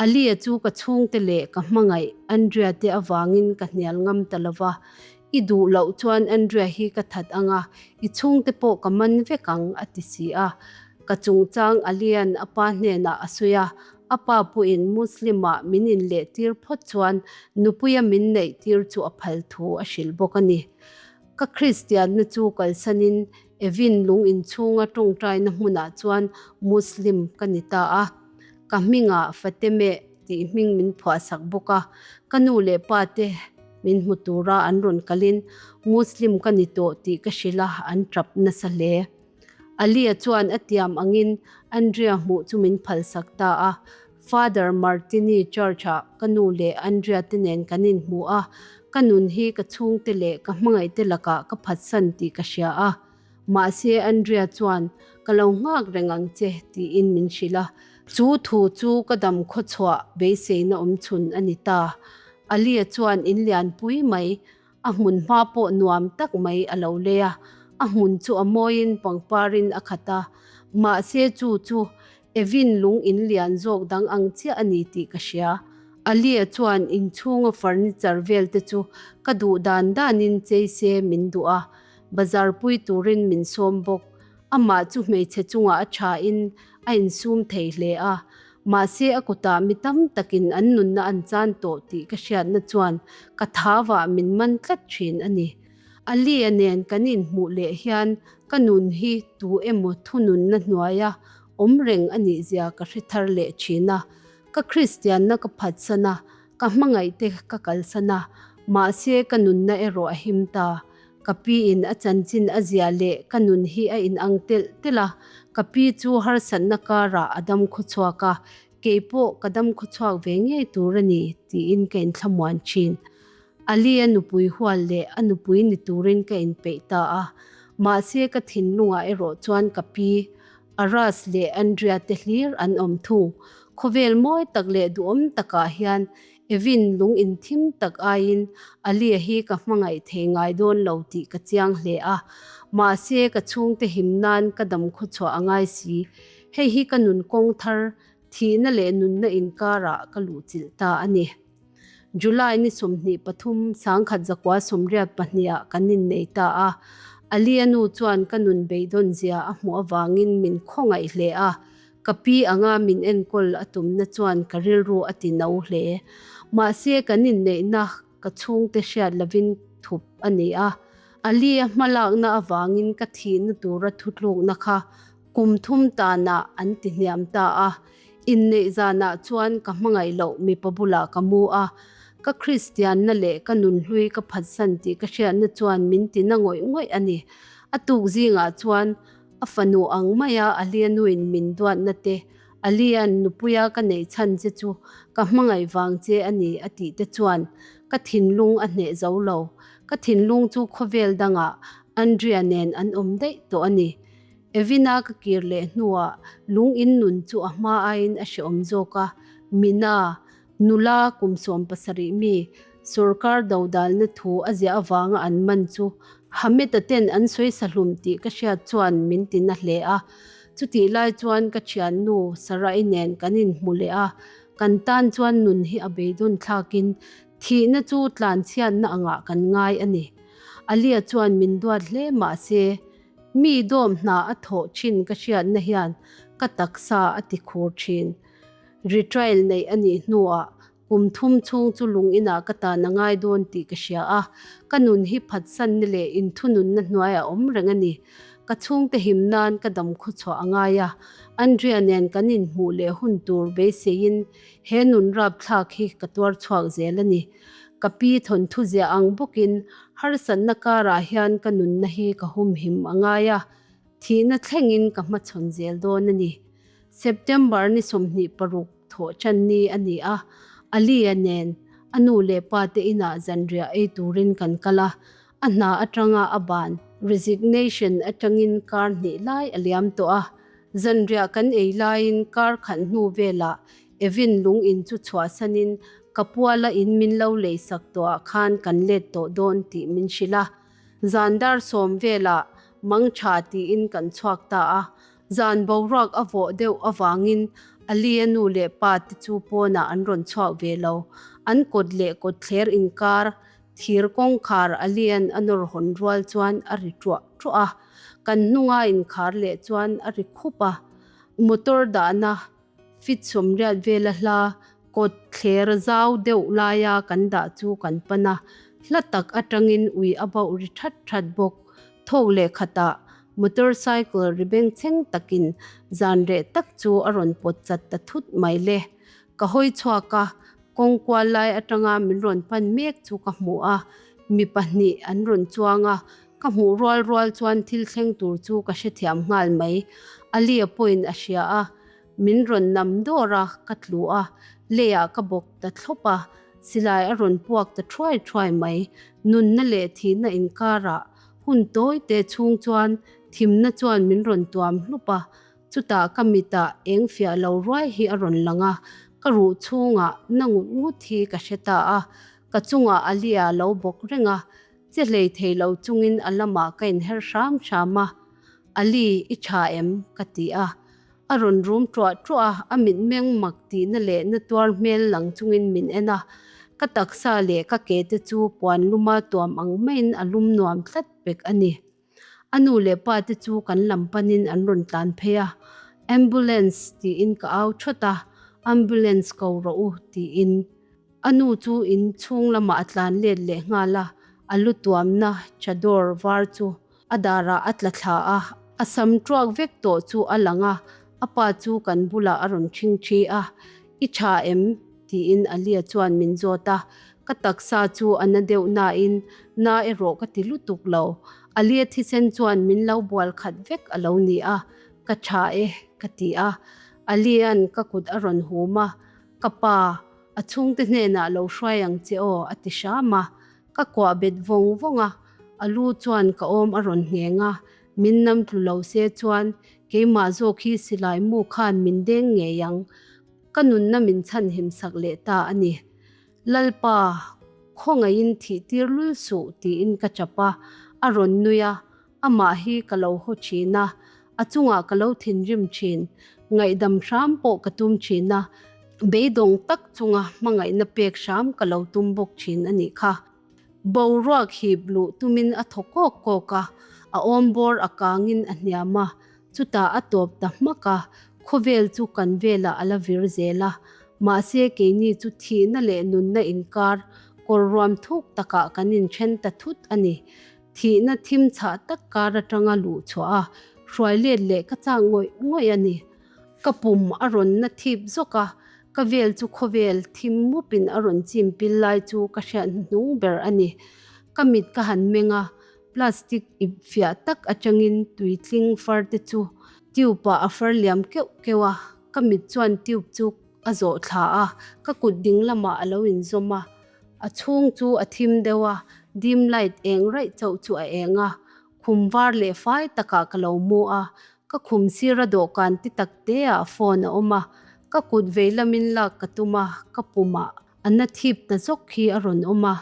Alia chu ka chhungte leh ka hmangaih Andrea te avangin ka hnial ngam ta lo va. I duh loh chuan Andrea hi ka that ang a, i chhungte pawh ka man vek ang, a ti si a. Ka chungchang Alia'n a pa hnenah a sawi a, A pa pawhin Muslim-ah min inlehtir phawt chuan nupuia min neihtir chu a phal thu a hrilh bawk a ni. Ka Kristianna chu kalsanin Evin lung inchhunga tawngtaina hmunah chuan Muslim ka ni ta a. Ka hmingah Fatemeh tih hming min phuahsak bawk a. Ka nu leh pa te min hmu tura an rawn kalin Muslim ka ni tawh tih ka hrilh a, an tap nasa hle. Alia chuan a tiam angin Andrea hmuh chu min phalsak ta a. Father Martini Church-ah ka nu leh Andrea te nen kan inhmu a, ka nun hi ka chhungte leh ka hmangaihte lakah ka phatsan tih ka hria a. Mahse Andrea chuan, Ka lo nghak reng ang che, tiin min hrilh a. Chu thu chu ka dam khawchhuah beiseina awmchhun a ni ta. Alia chuan in lianpui mai A hmun hma pawh nuam tak mai a lo lei a, a hmun chu a mawiin pangparin a khat a, mahse chu chu Evin lung in lian zawk dang ang chiah a ni tih ka hria. Alia chuan inchhunga furniture vel te chu ka duh dan danin chei se min duh a, bazar pui turin min sawm bawk. Amah chu hmeichhe chungah a thain a insum thei hle a, Mahse a kutah mi tam takin an nunna an chan tawh tih ka hriatna chuan ka thavah min man tlat thin a ni. Alia nen kan inhmuh leh hian ka nun hi tu emaw thununna hnuaia awm reng a nih zia ka hre thar leh thin a. Ka Kristianna ka phatsan a, ka hmangaihte ka kalsan a, mahse ka nunna erawh a him ta. Ka pi in a chanchin a ziah leh ka nun hi a inang telh telh a, ka pi chu harsatna karah a dam khawchhuak a, kei pawh ka dam khawchhuak ve ngei tur a ni tiin ka inthlamuan thin. Ali a nupui hual leh a nupui ni turin ka inpeih ta a, mahse ka thinlungah erawh chuan ka pi, Aras leh Andrea te hlir an awm thung. Khawvel mawi tak leh duhawm takah hian Evin lung inthim tak aiin Alia hi ka hmangaih thei ngai dawn lo tih ka chiang hle a, mahse ka chhungte him nan ka dam khawchhuah a ngai si. Hei hi ka nun kawng thar, thihna leh nunna inkarah ka luhchilh ta a ni. July ni 23, 1982 ah kan innei ta a, Alia nu chuan ka nun beidawn zia a hmuh avangin min khawngaih hle a, Ka pi anga min enkawl a tumna chuan ka rilru a ti no hle. Mahse kan inneihna ka chhungte hriat lovin thup a ni a. Ali a hmalakna avangin ka thihna tura thutlukna kha kum thum tanah an ti hniam ta a. Inneih zanah chuan ka hmangaih loh mipa bulah ka mu a. Ka Kristianna leh ka nunhlui ka phatsan tih ka hriatna chuan min ti na ngawih ngawih a ni. A tuk zingah chuan A fanu ang maia Alia nuin min duatna te, Alia'n nupuia ka neih chhan che chu ka hmangaih vang che a ni a tih te chuan ka thinlung a hneh zo lo. Ka thinlung chu khawvel dangah Andrea nen an awm daih tawh a ni. Evina ka kir leh hnuah lung in nun chu a hma aiin a hreawm zawk a, Mina, Nula kum 17 mi sorkar dodalna thu a ziah avanga an man chu Hameta ten an sawi sahlum tih ka hriat chuan min ti na hle a. Chutih lai chuan ka thiannu Sarah-i nen kan inhmu leh a, kan tan chuan nun hi a beidawn thlakin thihna chu tlanchhiatna angah kan ngai a ni. Alia chuan min duat hle mah se, mi dawm hna a thawh thin ka hriatna hian ka taksa a ti khur thin. Retrial neih a nih hnuah Kum thum chhung chu lung inah ka tan a ngai dawn tih ka hria a, ka nun hi phatsanna leh inthununna hnuaiah awm reng a ni. Ka chhungte him nan ka dam khawchhuah a ngai a, Andrea nen kan inhmuh leh hun tur beiseiin he nun rapthlak hi ka tuar chhuak zel a ni. Ka pi thawnthu ziah ang bawkin harsatna karah hian ka nunna hi ka humhim a ngai a, thihna thlengin ka hmachhawn zel dawn a ni. September ni 26. Thawh ṭan ni a ni a, Alia nen a nu leh pa te inah zanriah ei turin kan kal a, a hna aṭanga a ban, resignation, aṭangin kar hnih lai a liam tawh a. Zanriah kan ei laiin kar khat hnu velah Evin lung in chu chhuahsanin ka puala in min lo leisak tawhah khan kan let tawh dawn tih min hrilh a. Zan dar sawm velah mang ṭha tiin kan chhuak ta a, Zan boruak a vawh deuh avangin Ali-a nu leh pa te chu pawnah an rawn chhuak ve lo. An kawt leh kawtthler inkar thir kawngkhar Ali-a'n a nawr hawn rual chuan a ri ṭuah ṭuah a. Kan hnunga inkhar leh chuan a ri khup a. Motor dahna Fit 80 vela hla kawt thler zau deuh laia kan dah chu kan pan a, hla tak atangin ui a bauh ri that that bawk. Thawk leh khatah motorcycle ri bengchheng takin zan reh tak chu a rawn pawt chat ta thut mai le. Ka hawi chhuak a, kawng kual lai atanga min rawn pan mek chu ka hmu a, mi pahnih an rawn chuang a, Ka hmuh rual rual chuan thil thleng tur chu ka hrethiam nghal mai. Alia pawhin a hria a, min rawn nam dawr a, ka tlu a, leiah ka bawk ta thlawp a, silai a rawn puak ta thuai thuai mai. Nunna leh thihna inkarah hun tawi te chhung chuan thimna chuan min rawn tuam hlup a, chutah ka mitah eng fiah lo ruai hi a rawn lang a, ka ruh chhungah na ngut ngut hi ka hre ta a, ka chungah Alia lo bawk reng a, Che hlei thei lo chungin a lamah ka inher hram hram a, Ali, i tha em? ka ti a. A rawn rum ṭuah ṭuah a, a mitmeng mak tihna leh na tuar hmel lang chungin min en a. Ka taksa leh ka ke te chu puan luma tuam ang maiin a lum nuam tlat pek a ni. A nu leh pa te chu kan lam panin an rawn tlan phei a, Ambulance tiin ka au thawt a, Ambulance ko rawh u tiin. A nu chu in chhung lamah a tlan let leh nghal a, a lu tuamna chador var chu a darah a tla thla a, a sam tuak vek tawh chu a lang a, a pa chu kan bulah a rawn ṭhing ṭhi a, I ṭha em? tiin Alia chuan min zawt a, ka taksa chu a na deuh nain na erawh ka ti lutuk lo. Alia thisen chuan min lo bual khat vek a lo ni a, ka ṭha e ka ti a, Alia'n ka kut a rawn hum a, Ka pa, a chhungte hnenah lo hruai ang che aw, a ti hram a. Ka kuah bet vawng vawng a, a lu chuan ka awm a rawn ngheng a, min nam tlu lo se chuan keimah zawk hi silai mu khan min deng ngei ang. Ka nunna min chhanhim sak leh ta a ni. Lalpa, khawngaihin thih tir lul suh tiin ka chap a, a rawn nui a, Amah hi ka lo haw thin a, a chungah ka lo thinrim thin, ngaihdam hram pawh ka tum thin a, beidawng tak chunga hmangaihna pek hram ka lo tum bawk thin a nih kha. Boruak hip luh tumin a thaw kawk kawk a, a awm bawr a kangin a hniam a, chutah a tawp ta hmak a, khawvel chu kan velah a la vir zel a, mahse keini chu thihna leh nunna inkar kawr ruam thuk takah kan inthen ta thut a ni. Thihna thim chhah tak kar atanga luh chhuah a, hruai let leh ka chak ngawih ngawih a ni. Ka pum a rawn na thip zawk a, ka vel chu khawvel thim mupin a rawn chim pil lai chu ka hriat hnuhnung ber a ni. Ka mit ka han meng a, plastic ip fiah tak atangin tui tling far te chu tube ah a far liam keuh keuh a, ka mit chuan tube chu a zawh thla a, ka kut ding lamah a lo inzawm a. A chhung chu a thim deuh a, dim light eng raih chauh chu a eng a, khum var leh fai takah ka lo mu a, ka khum sira dawhkan ti tak te ah phone a awm a, ka kut vei lamin lak ka tum a, ka pumah a na thip ta zawk hi a rawn awm a,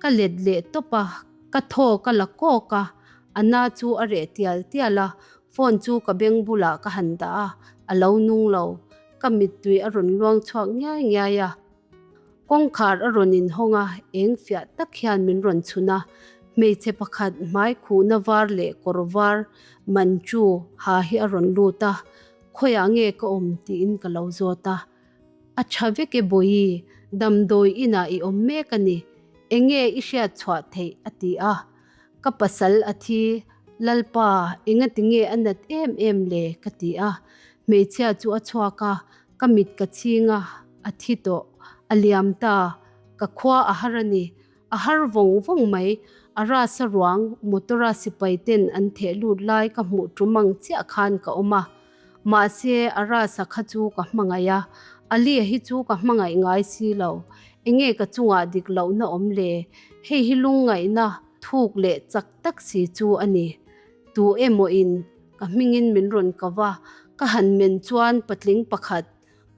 ka let leh tawp a, ka thaw ka la kawk a, a na chu a reh tial tial a. Phone chu ka beng bulah ka han dah a, a lo nung lo. Ka mittui a rawn luang chhuak ngiai ngiai a. Kawngkhar a rawn inhawng a, eng fiah tak hian min rawn chhun a. Hmeichhe pakhat hmai khuhna var leh kawr var man chu ha hi a rawn lut a, Khawiah nge ka awm tiin ka lo zawt a. A tha vek e Bawihi, damdawi inah i awm mek a ni. Enge i hriat chhuah theih a ti a. Ka pasal a thi, Lalpa, engati nge a nat em em le? ka ti a. Hmeichhia chu a chhuak a, ka mit ka chhing a, a thi tawh, a liam ta, ka khua a har a ni. A har vawng vawng mai, a rasa ruang motor-a sipai ten an theh lut lai ka hmuh tum ang chiah khan ka awm a. Mahse, a rasa kha chu ka hmangaih a, Alia hi chu ka hmangaih ngai si lo. Enge ka chungah dik lohna awm le? Hei hi lungngaihna thuk leh chak tak si chu a ni. Tu emaw in ka hmingin min rawn ko va, ka han men chuan patling pakhat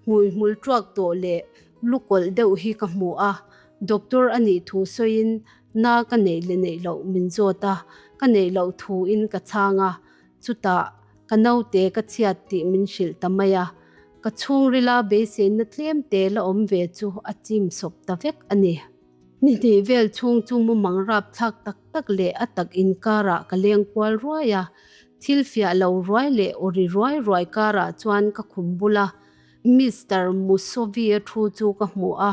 hmui hmul tuak tawh leh lu kawlh deuh hi ka hmu a, doctor a nih thu sawiin na ka neih leh neih loh min zawt a, ka neih loh thu in ka chhang a, chutah ka naute ka chhiat tih min hrilh ta mai a, ka chhungrila beiseina tlem te la awm ve chu a chim sawp ta vek a ni. Ni hnih vel chhung chu mumang rap thlak tak tak leh a tak inkarah ka leng kual ruai a, thil fiah lo ruai leh awri ruai ruai karah chuan ka khum bul a, Mister Musovi-a thu chu ka hmu a,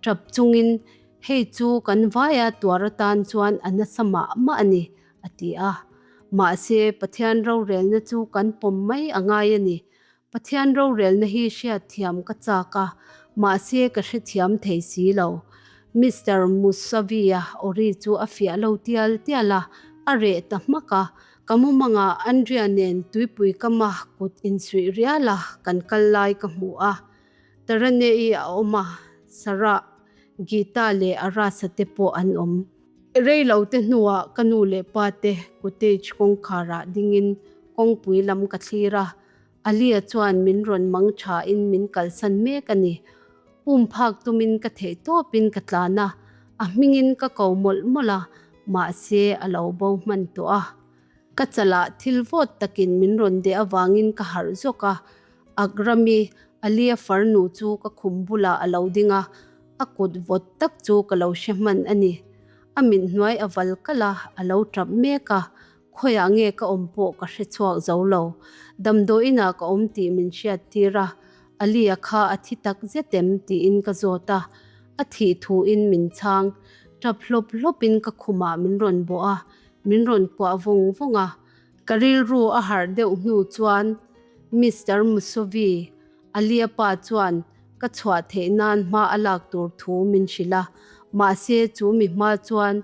tap chungin, Hei chu kan vaia tuar atan chuan a nasa mah mah a ni, a ti a. Mahse, Pathian rorelna chu kan pawm mai a ngai a ni. Pathian rorelna hi hriatthiam ka chak a, mahse ka hrethiam thei si lo. Mister Musavi-a awri chu a fiah lo tial tial a, a reh ta hmak a. Ka mumangah Andrea nen tuipui kama kut insuih rial a kan kal lai ka hmu a. Tarane-i a awm a, Sarah, Gita leh Arasa te pawh an awm. Rei lo te hnuah ka nu leh pa te cottage kawngkharah dingin kawngpui lam ka thlir a. Alia chuan min rawn mang thain min kalsan mek a ni. Pum phak tumin ka theih tawpin ka tlan a, a hmingin ka ko mawlh mawlh a, mahse a lo bo hman tawh a. Ka chalah thil vawt takin min rawn deh avangin ka harh zawk a, Akrami, Alia farnu chu ka khum bulah a lo ding a, a kut vawt tak chu ka lo hre hman a ni. A mit hnuai a val kalh a, a lo tap mek a, Khawiah nge ka awm pawh ka hre chhuak zo lo. Damdawiinah ka awm tih min hriat tir a, Alia kha a thi tak zet em tiin ka zawt a, a thih thuin min chhang. Tap hlawp hlawpin ka khumah min rawn bawh a, min rawn kuah vawng vawng a. Ka rilru a harh deuh hnu chuan Mister Musovi, Alia pa chuan ka chhuah theih nan hma a lak tur thu min hrilh a, mahse chu mi hma chuan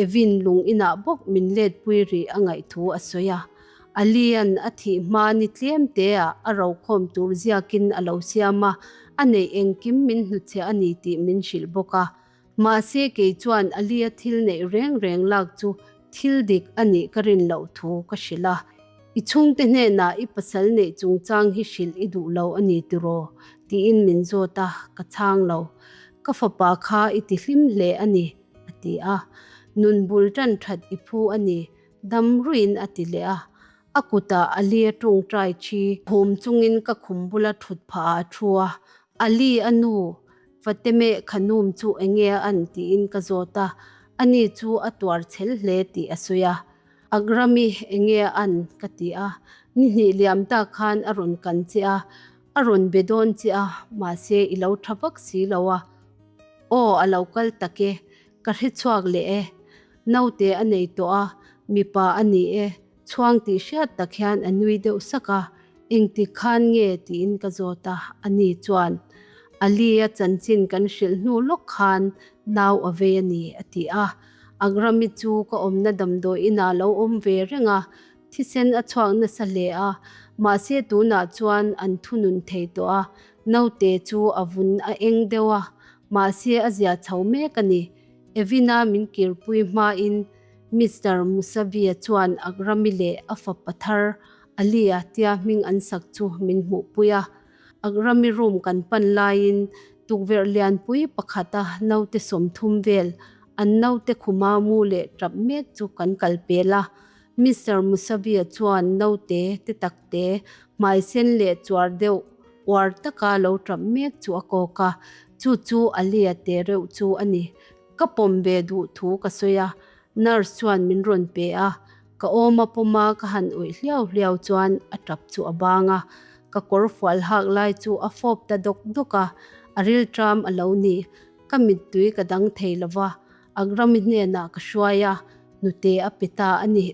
Evin lung inah bawk min letpui rih a ngaih thu a sawi a. Alian a thih hma ni tlem teah a rokhawm tur ziakin a lo siam a, a neih engkim min hnuchhe a ni tih min hrilh bawk a. Mahse kei chuan Alia thil neih reng reng lak chu thil dik a nih ka rin loh thu ka hrilh a. I chhungte hnenah i pasal neih chungchang hi hrilh i duh lo a ni tiraw? tiin min zawt a, ka chhang lo. Ka fapa kha i ti hlim hle a ni. A ti a, Nun bul tan that i phu a ni, dam ruiin a ti leh a. A kutah Ali a tawngtai thi. Khum chungin ka khum bula thut phah ah a thu a, Ali a nu, Fatemeh Khanum chu enge a an tiin ka zawt a, ani chu a tuar chhel hle tih a sawi a. Akrami enge a an ka ti a, ni hnih liam tak khan a rawn kan che a, a rawn be dawn che a, mahse i lo tha vak si lo a. Aw, a lo kal tak e, ka hre chhuak leh e. Naute a nei tawh a, mipa a ni e, chhuang tih hriat tak hian a nui deuh sak a, engtik khan nge tiin ka zawt a, ani chuan, Ali a chanchin kan hrilh hnu lawk khan nau a vei a ni, a ti a. Agrami chu ka awmna damdawi inah lo awm ve reng a, Thisen a chhuak nasa hle a, mahse tunah chuan an thunun thei tawh a, naute chu a vun a eng deuh a, mahse a zia chho mek a ni. Evina min kirpui hmain Mister Musavia chuan Akrami leh a fapa thar Alia tia hming an sak chu min hmuhpui a. Akrami room kan pan laiin tukverh lianpui pakhata naute 30 vel an naute khuma mu leh tap mek chu kan kal pel a. Mister Musavi-a chuan naute te tak te, hmai sen leh chuar deuh uar taka lo tap mek chu a kawk a, chu chu Alia te reuh chu a ni. Ka pawm ve duh thu ka sawi a, nurse chuan min rawn pe a, ka awm a pawm a ka han awih hliau hliau chuan a tap chu a bang a, ka kawr fual hak lai chu a fawp ta dawk dawk a, a rilṭam a lo ni. Ka mittui ka dang thei lo va, Agrami hnenah ka hruai a, hnute a pe ta a ni.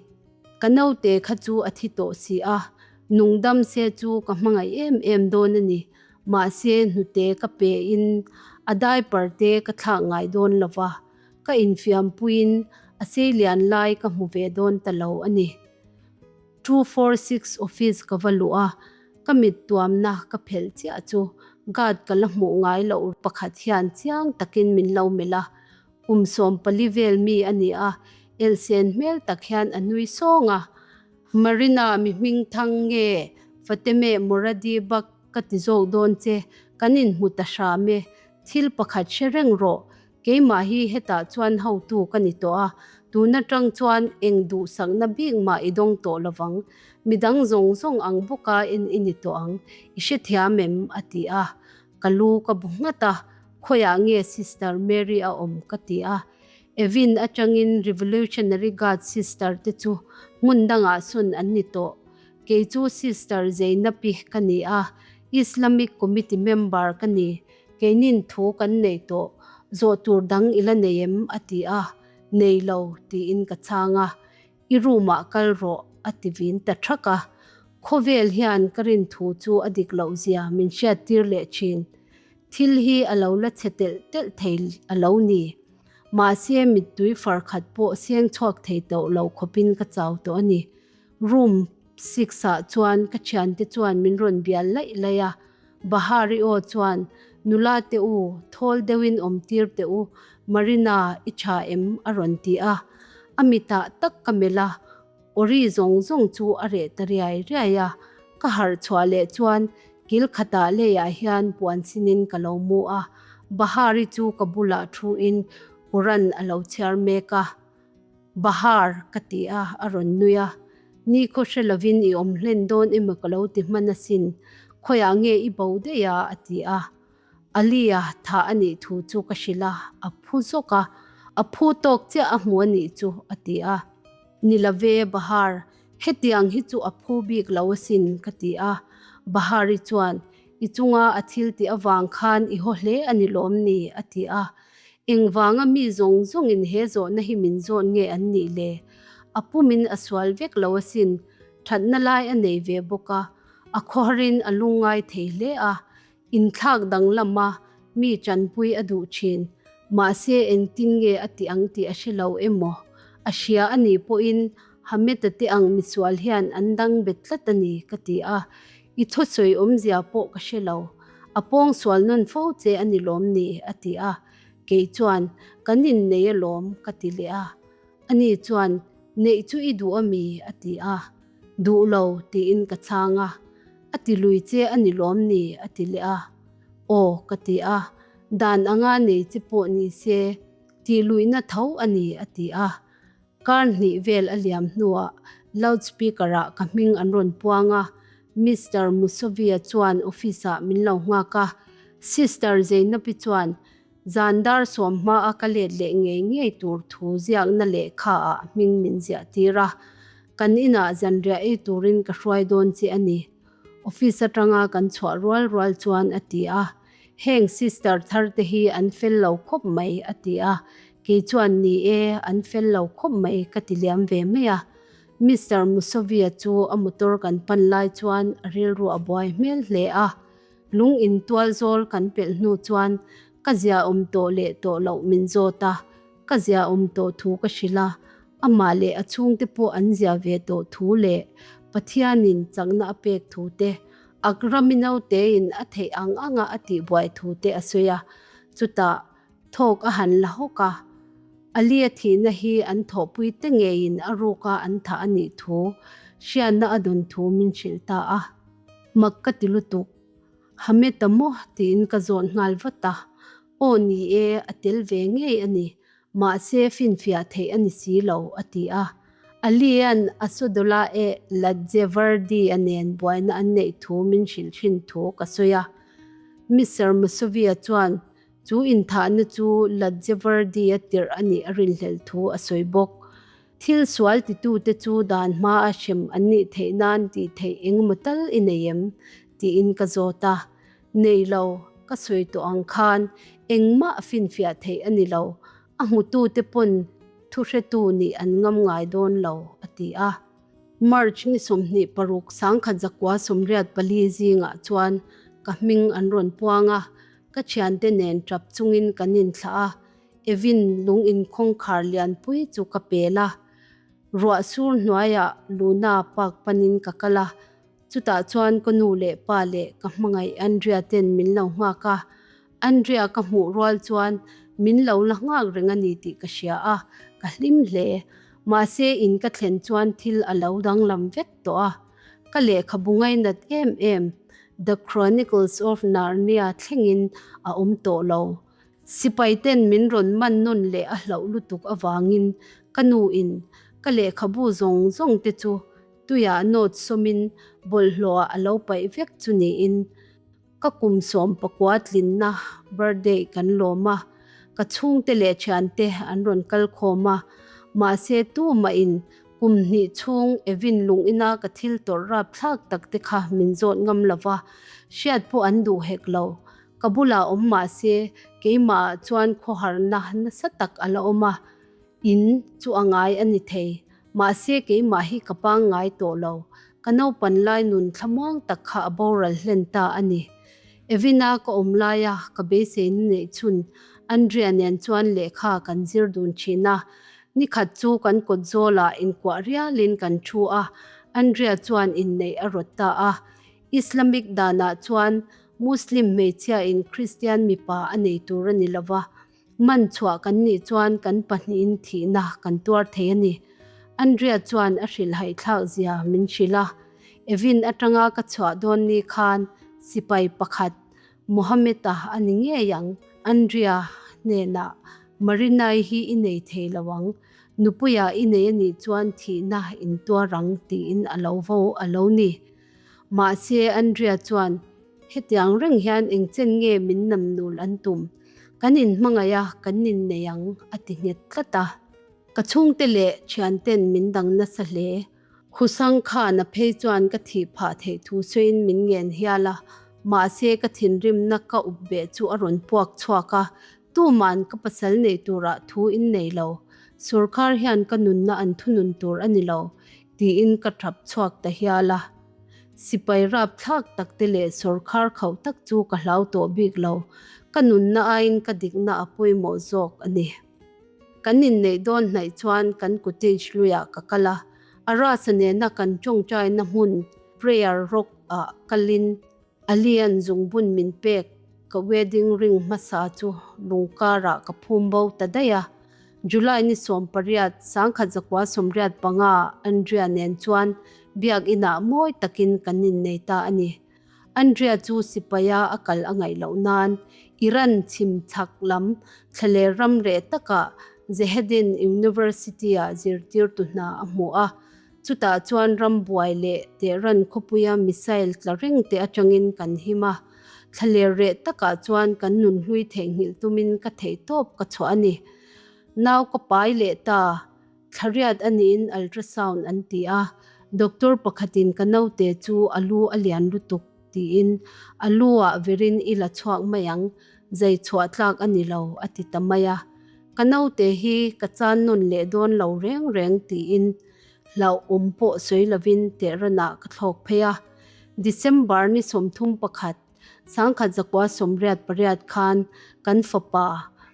Ka naute kha chu a thi tawh si a, nungdam se chu ka hmangaih em em dawn a ni. Mahse hnute ka pe in a diaper te ka thlak ngai dawn lo va, ka infiampuiin a seilian lai ka hmu ve dawn ta lo a ni. 246 office ka va luh a, ka mit tuamna ka phelh chiah chu guard ka la hmuh ngai loh pakhat hian chiang takin min lo melh a, kum 14 vel mi a ni a, elsen hmel tak hian a nui sawng a. Marina mi hming thang nge Fatemeh Moradi bak ka ti zawk dawn che, kan inhmu ta hram e, thil pakhat hre reng rawh, Keimah hi hetah chuan hotu ka ni tawh a, tun atang chuan eng duhsakna bik mah i dawng tawh lovang. Midang zawng zawng ang bawka en i ni tawh ang, i hrethiam em? a ti a. Ka lu ka bu nghat a, Khawiah nge Sister Mary a awm? ka ti a. Evin atangin Revolutionary Guard Sister te chu hmun dangah sawn an ni tawh. Kei chu Sister Zainapi ka ni a, Islamic Committee member ka ni. Keinin thu kan nei tawh, zawh tur dang i la nei em? a ti a, Nei lo, tiin ka chhang a, I room ah kal rawh, a ti vin ta thak a. Khawvel hian ka rin thu chu a dik loh zia min hriattir leh thin. Thil hi a lo la chhe telh telh thei a lo ni. Mahse mittui far khat pawh seng chhuak thei tawh lo khawpin ka chau tawh a ni. Room six-ah chuan ka thiante chuan min rawn bial laih laih a, Bahari aw chuan, Nula te u, thawl deuhin awm tir teh u, Marina, i tha em? a rawn ti a. A mitah tak ka melh a, awri zawng zawng chu a reh ta riai riai a. Ka harh chhuah leh chuan kil khatah leiah hian puan sinin ka lo mu a, Bahari chu ka bulah thuin Quran a lo chhiar mek a. Bahar, ka ti a, a rawn nui a. Ni khaw hre lovin i awm hlen dawn emaw ka lo ti hman asin, khawiah nge i bo daih a? a ti a. Ali-a thah a nih thu chu ka hrilh a, a phu zawk a, a phu tawk chiah a hmu a nih chu, a ti a. Ni love, Bahar, hetiang hi chu a phu bik lo asin, ka ti a. Bahari chuan, I chunga a thil tih avang khan i haw hle a ni lawm ni? a ti a. Engvanga mi zawng zawngin he zawhna hi min zawn nge an nih le? A pumin a sual vek lo asin, thatna lai a nei ve bawk a, a khawharin a lungngai thei hle a, inthlak danglama mi tanpui a duh thin. Mahse engtin nge a ti ang tih a hre lo emaw? A hria a nih pawhin Hameta te ang misual hian an dang bet tlat a ni, ka ti a. I thusawi awmzia pawh ka hre lo. A pawng sual nawn fo che a ni lawm ni? a ti a. Kei chuan, Kan innei alawm, ka ti leh a. Ani chuan, Neih chu i duh a mi? a ti a. Duh lo, tiin ka chhang a. A ti lui che a ni lawm ni? a ti leh a. Aw, ka ti a. Dan anga nei che pawh ni se, tih luihna tho a ni, a ti a. Kar hnih vel a liam hnuah loudspeaker ah ka hming an rawn puang a, Mister Musovia chuan office ah min lo nghak a, Sister Zainapi chuan zan dar sawm hma a ka let leh ngei ngei tur thu ziakna lehkha ah hming min ziah tir a, kan inah zanriah ei turin ka hruai dawn che a ni, office atanga kan chhuah rual rual chuan a ti a. Heng sister thar te hi an fel lo khawp mai a ti a, kei chuan ni e, an fel lo khawp mai ka ti liam ve mai a. Mister Musovia chu a motor kan pan lai chuan a rilru a buai hmel hle a, lung in tual zawl kan pelh hnu chuan ka zia awm tawh leh tawh loh min zawt a, ka zia awm tawh thu ka hrilh a, amah leh a chhungte pawh an zia ve tawh thu leh Pathianin chakna a pek thu te Akrami nautein a theih ang anga a tihbuai thu te a sawi a, chutah thawk a han la hawk a. Ali-a thihna hi an thawhpui te ngeiin a ruka an thah a nih thu hriatna a dawn thu min hrilh ta a. Mak ka ti lutuk. Hamet-a maw? tiin ka zawn nghal vat a. Aw ni e, a tel ve ngei a ni. Mahse finfiah theih a ni si lo, a ti a. Ali-a'n Assadollah-e Ladjevardi-a nen buaina an neih thu min hrilh thin thu ka sawi a. Mister Mousavi-a chuan chu inthahna chu Ladjevardi-a tirh a nih a rinhlelh thu a sawi bawk. Thil sual titute chu dan hmaa hrem an nih theih nan tih theih engemaw tal i nei em? tiin ka zawt a. Nei lo, ka sawi tawh ang khan engmah finfiah theih a ni lo. A hmutute pawn thuhretu nih an ngam ngai dawn lo, a ti a. March ni 26 1984 zingah chuan ka hming an rawn puang a, ka thiante nen tap chungin kan inthlah a, Evin lung inkhawngkhar lianpui chu ka pel a. Ruah sur hnuaiah Luna park panin ka kal a, Chutah chuan ka nu leh pa leh ka hmangaih Andrea ten min lo nghak a, Andrea ka hmuh rual chuan min lo la nghak reng a ni tih ka hria a, ka hlim hle. Mahse in ka thlen chuan thil a lo danglam vek tawh a, ka lehkhabu ngainat em em The Chronicles of Narnia thlengin a awm tawh lo. Sipai ten min rawn man nawn leh a hlauh lutuk avangin ka nu in ka lehkhabu zawng zawng te chu Tuiah nawt sawmin bawlhhlawhah a lo paih vek chu niin ka kum 19 tlinna birthday kan lawm a, ka chhungte leh thiante an rawn kal khawm a, mahse tumahin kum hnih chhung Evin lungina ka thil tawrh rapthlak tak te kha min zawt ngam lo va, hriat pawh an duh hek lo. Ka bulah awm mahse keimahah chuan khawharna nasa tak a la awm a. In chu a ngai a ni thei. Mahse keimah hi ka pangngai tawh lo. Ka naupan lai nun thlamuang tak kha a boral hlen ta a ni. Evina ka awm laia ka beiseina neih chhun Andrea nen chuan lehkha kan zir dun thin a. Nikhat chu kan kawt zawlah inkuah rialin kan thu a, Andrea chuan inneih a rawt ta a. Islamic danah chuan Muslim hmeichhiain Kristian mipa a nei tur a ni lova. Man chhuah kan nih chuan kan pahnihin thihna kan tuar thei a ni. Andrea chuan a hrilhhaihthlak zia min hrilh a. Evin atanga ka chhuah dawn ni khan sipai pakhat Mohammed-a a ni ngei ang. Andrea hnenah, Marinai hi i nei thei lo ang. Nupuia i nei a nih chuan thihna in tuar ang tiin a lo vo a lo ni. Mahse Andrea chuan, Hetiang reng hian engchen nge min namnul an tum? Kan inhmangaih a, kan innei ang, a ti nghet tlat a. Ka chhungte leh thianten min dang nasa hle. Husang khan a phei chuan ka thih phah theih thu sawiin min ngen hial a, mahse ka thinrimna ka up beh chu a rawn puak chhuak a, tuman ka pasal nei turah thu innei lo. Sorkar hian ka nunna an thunun tur a ni lo, tiin ka tap chhuak ta hial a. Sipai rapthlak tak te leh sawrkhar khauh tak chu ka hlau tawh bik lo. Ka nunna aiin ka dikna a pawimawh zawk a ni. Kan inneih dawn hnaih chuan kan cottage luiah ka kal a, Arasa nena kan tawngtaina hmun prayer rock ah kalin Alian zungbun min pek ka wedding ring hmasa chu lungkarah ka phum bo ta daih a. July ni 18, 1985 ah Andrea nen chuan biakinah mawi takin kan innei ta a ni. Andrea chu sipaia a kal a ngaih loh nan Iran chhim chhak lam thlaler ram reh takah Zahedin University-ah zirtirtu hna a hmu a. Chutah chuan rambuai leh Tehran khawpuia missile tla reng te atangin kan him a, thlaler reh takah chuan kan nunhlui theihnghilh tumin ka theihtawp ka chhuah a ni. Nau ka pai leh ta, thlariat a niin ultrasound an ti a, doctor pakhatin ka naute chu a lu a lian lutuk tiin a lu ah verin i la chhuak mai ang, zai chhuah tlak a ni lo a ti ta mai a. Ka naute hi ka chan nawn leh dawn lo reng reng tiin hlauhawm pawh sawi lovin Tehranah ka thlawk phei a. December ni 31, 1988 khan kan fapa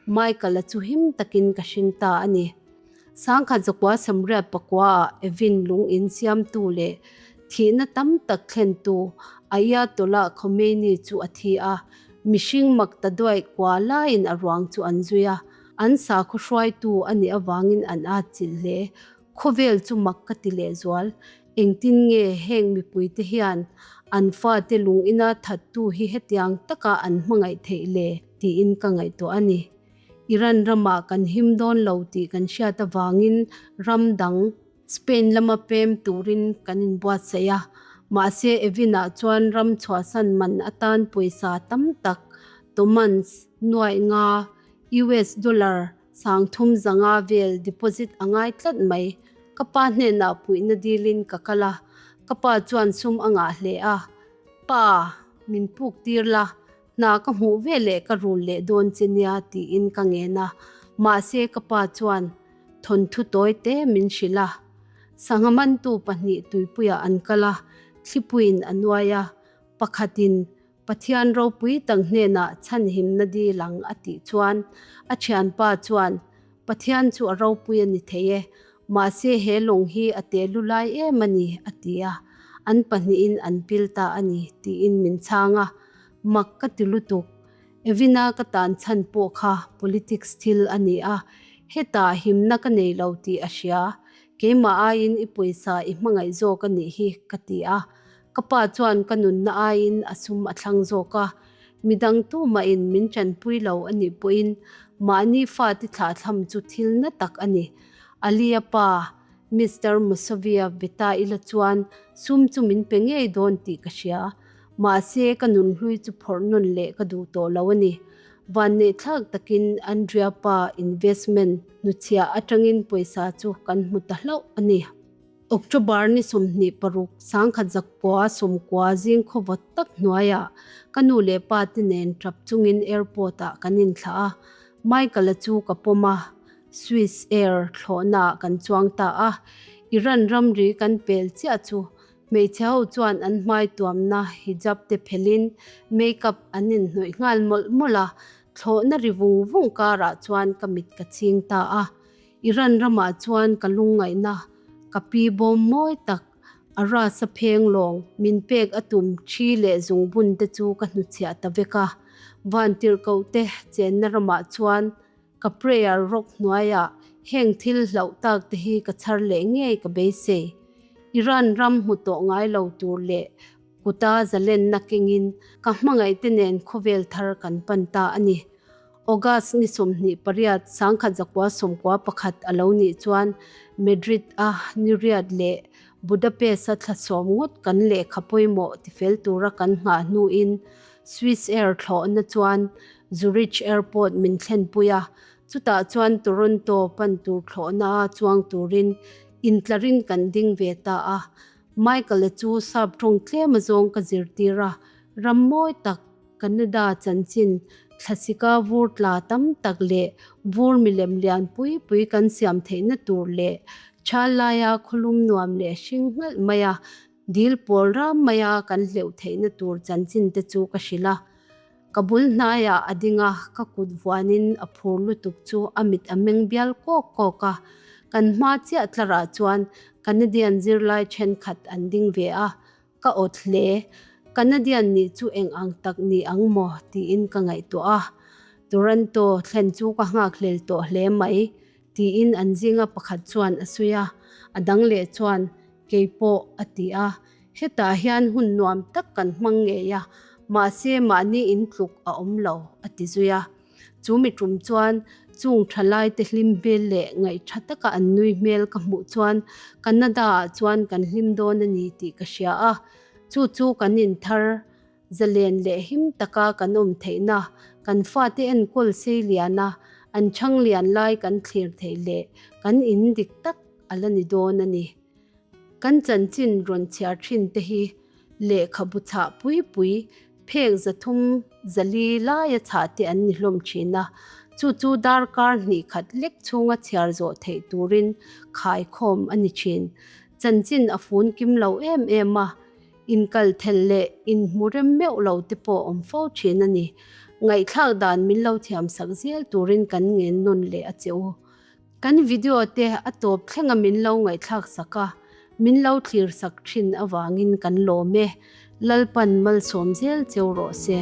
Michael-a chu him takin ka hring ta a ni. 1989 ah Evin lung in siamtu leh thihna tam tak thlentu Ayatollah Khomeini chu a thi a. Mihring mak ta duaih kua laiin a ruang chu an zui a, an sakhaw hruaitu a nih avangin an at chilh hle. Khawvel chu mak ka ti lehzual. Engtin nge heng mipuite hian an fate lung ina thattu hi hetiang taka an hmangaih theih le tiin ka ngaihtuah a ni. Iran ramah kan him dawn lo tih kan hriat avangin ram dang. Spain lama pem turin kan inbuatsaih a, mahse Evin-ah chuan ram chhuahsan man atan pawisa tam tak, tomans, nuaih nga, US dollar, 3500 vel deposit a ngai tlat mai. Ka pa hnenah puihna dilin ka kal a, ka pa chuan sum a ngah hle a, Pa, min puk tir la, hna ka hmuh ve leh ka rul leh dawn che nia tiin ka ngen a, mahse ka pa chuan thawnthu tawi te min hrilh a. Sangha mantu pahnih tuipuiah an kal a, thlipuiin a nuai a, pakhatin Pathian ropui tak hnenah chhanhimna dil ang a tih chuan a thianpa chuan Pathian chu a ropui a ni thei e, mahse he lawng hi a te lu lai em a ni a ti a, an pahnihin an pil ta a ni tiin min chhang a, mak ka ti lutuk. Evina ka tan chhan pawh kha politics thil a ni a, hetah himna ka nei lo tih a hria, keimah aiin i pawisa i hmangaih zawk a nih hi ka ti a, Ka pa chuan ka nunna aiin a sum a thlang zawk a, midang tumahin min tanpui lo a nih pawhin mahni fate thlahthlam chu thil na tak a ni. Alia pa, Mister Musavia be ta ila chuan sum chu min pe ngei dawn tih ka hria. Mahse, ka nunhlui chu phawrh nawn leh ka duh tawh lo a ni. Vanneihthlak takin Andrea pa investment hnuchhiah atangin pawisa chu kan hmu ta hlauh a ni. October ni 26, 1990 zing khawvawt tak hnuaiah ka nu leh pa te nen tap chungin airport ah kan inthlah a, Michael-a chu ka pawm a, Swiss Air thlawhnaah kan chuang ta a, Iran ramri kan pel chiah chu hmeichhe ho chuan an hmai tuamna hijab te phelhin makeup an inhnawih nghal mawlh mawlh a, thlawhna ri vung vung karah chuan ka mit ka chhing ta a. Iran ramah chuan ka lungngaihna ka pi bawm mawi tak a rasa pheng lawng min pek a tum thi leh zungbun te chu ka hnuchhiah ta vek a. Vantirhkoh te chenna ramah chuan ka prayer rock hnuaiah heng thil hlauh tak te hi ka chhar leh ngei ka beisei. Iran ram hmu tawh ngai lo tur leh kuta zalenna kengin ka hmangaih te nen khawvel thar kan pan ta a ni. August ni 28, 1991 a lo nih chuan Madrid a Nuriat leh Budapest a thla sawm ngawt kan lehkha pawimawh tifel tura kan nghah hnuin Swiss Air thlawhna chuan Zurich Airport min thlenpui a, chutah chuan Toronto pan tur thlawhna a chuang turin intlarin kan ding ve ta a. Michael-a chu sap tawng tlem azawng ka zirtir a, ram mawi tak Canada chanchin thlasika vur tla tam tak leh vur milem lian pui pui kan siam theihna tur leh thal laia khawlum nuam leh hring nghalh maia dil pawl ram maia kan hleuh theihna tur chanchin te chu ka hrilh a. Ka bul hnaiah a ding a, ka kut vuanin a phur lutuk chu a mit a meng bial kawk kawk a. Kan hma chiah tlarah chuan Canadian zirlai thenkhat an ding ve a, Ka awt hle. Canadian nih chu eng ang tak ni ang maw tiin ka ngaihtuah a. Toronto thlen chu ka nghakhlel tawh hle mai tiin an zinga pakhat chuan a sawi a, a dang leh chuan kei pawh a ti a. Hetah hian hun nuam tak kan hmang ngei a, mahse mahni intluk a awm lo a ti zui a. Chu mi tum chuan chung thalaite hlim hmel leh ngaihtha taka an nui hmel ka hmuh chuan Canada-ah chuan kan hlim dawn a ni tih ka hria a. Chu chu kan inthar zalen leh him taka kan awm theihna, kan fate enkawl sei liana an chhang lian lai kan thlir theih leh kan in dik tak a la ni dawn a ni. Kan chanchin rawn chhiar thin te hi lehkhabu chhah pui pui phek 300 400 laia chhah te an ni hlawm thin a, chu chu darkar hnih khat lek chhunga chhiar zawh theih turin khaikhawm a ni thin. Chanchin a fun kim lo em em a, inkal thelh leh inhmu rem meuh lo te pawh awm fo thin a ni. Ngaihthlak dan min lo thiam sak zel turin kan ngen nawn leh a che u. Kan video te a tawp thlenga min lo ngaihthlak sak a, min lo thlir sak thin avangin kan lawm e. Lalpan malsawm zel cheu rawh se.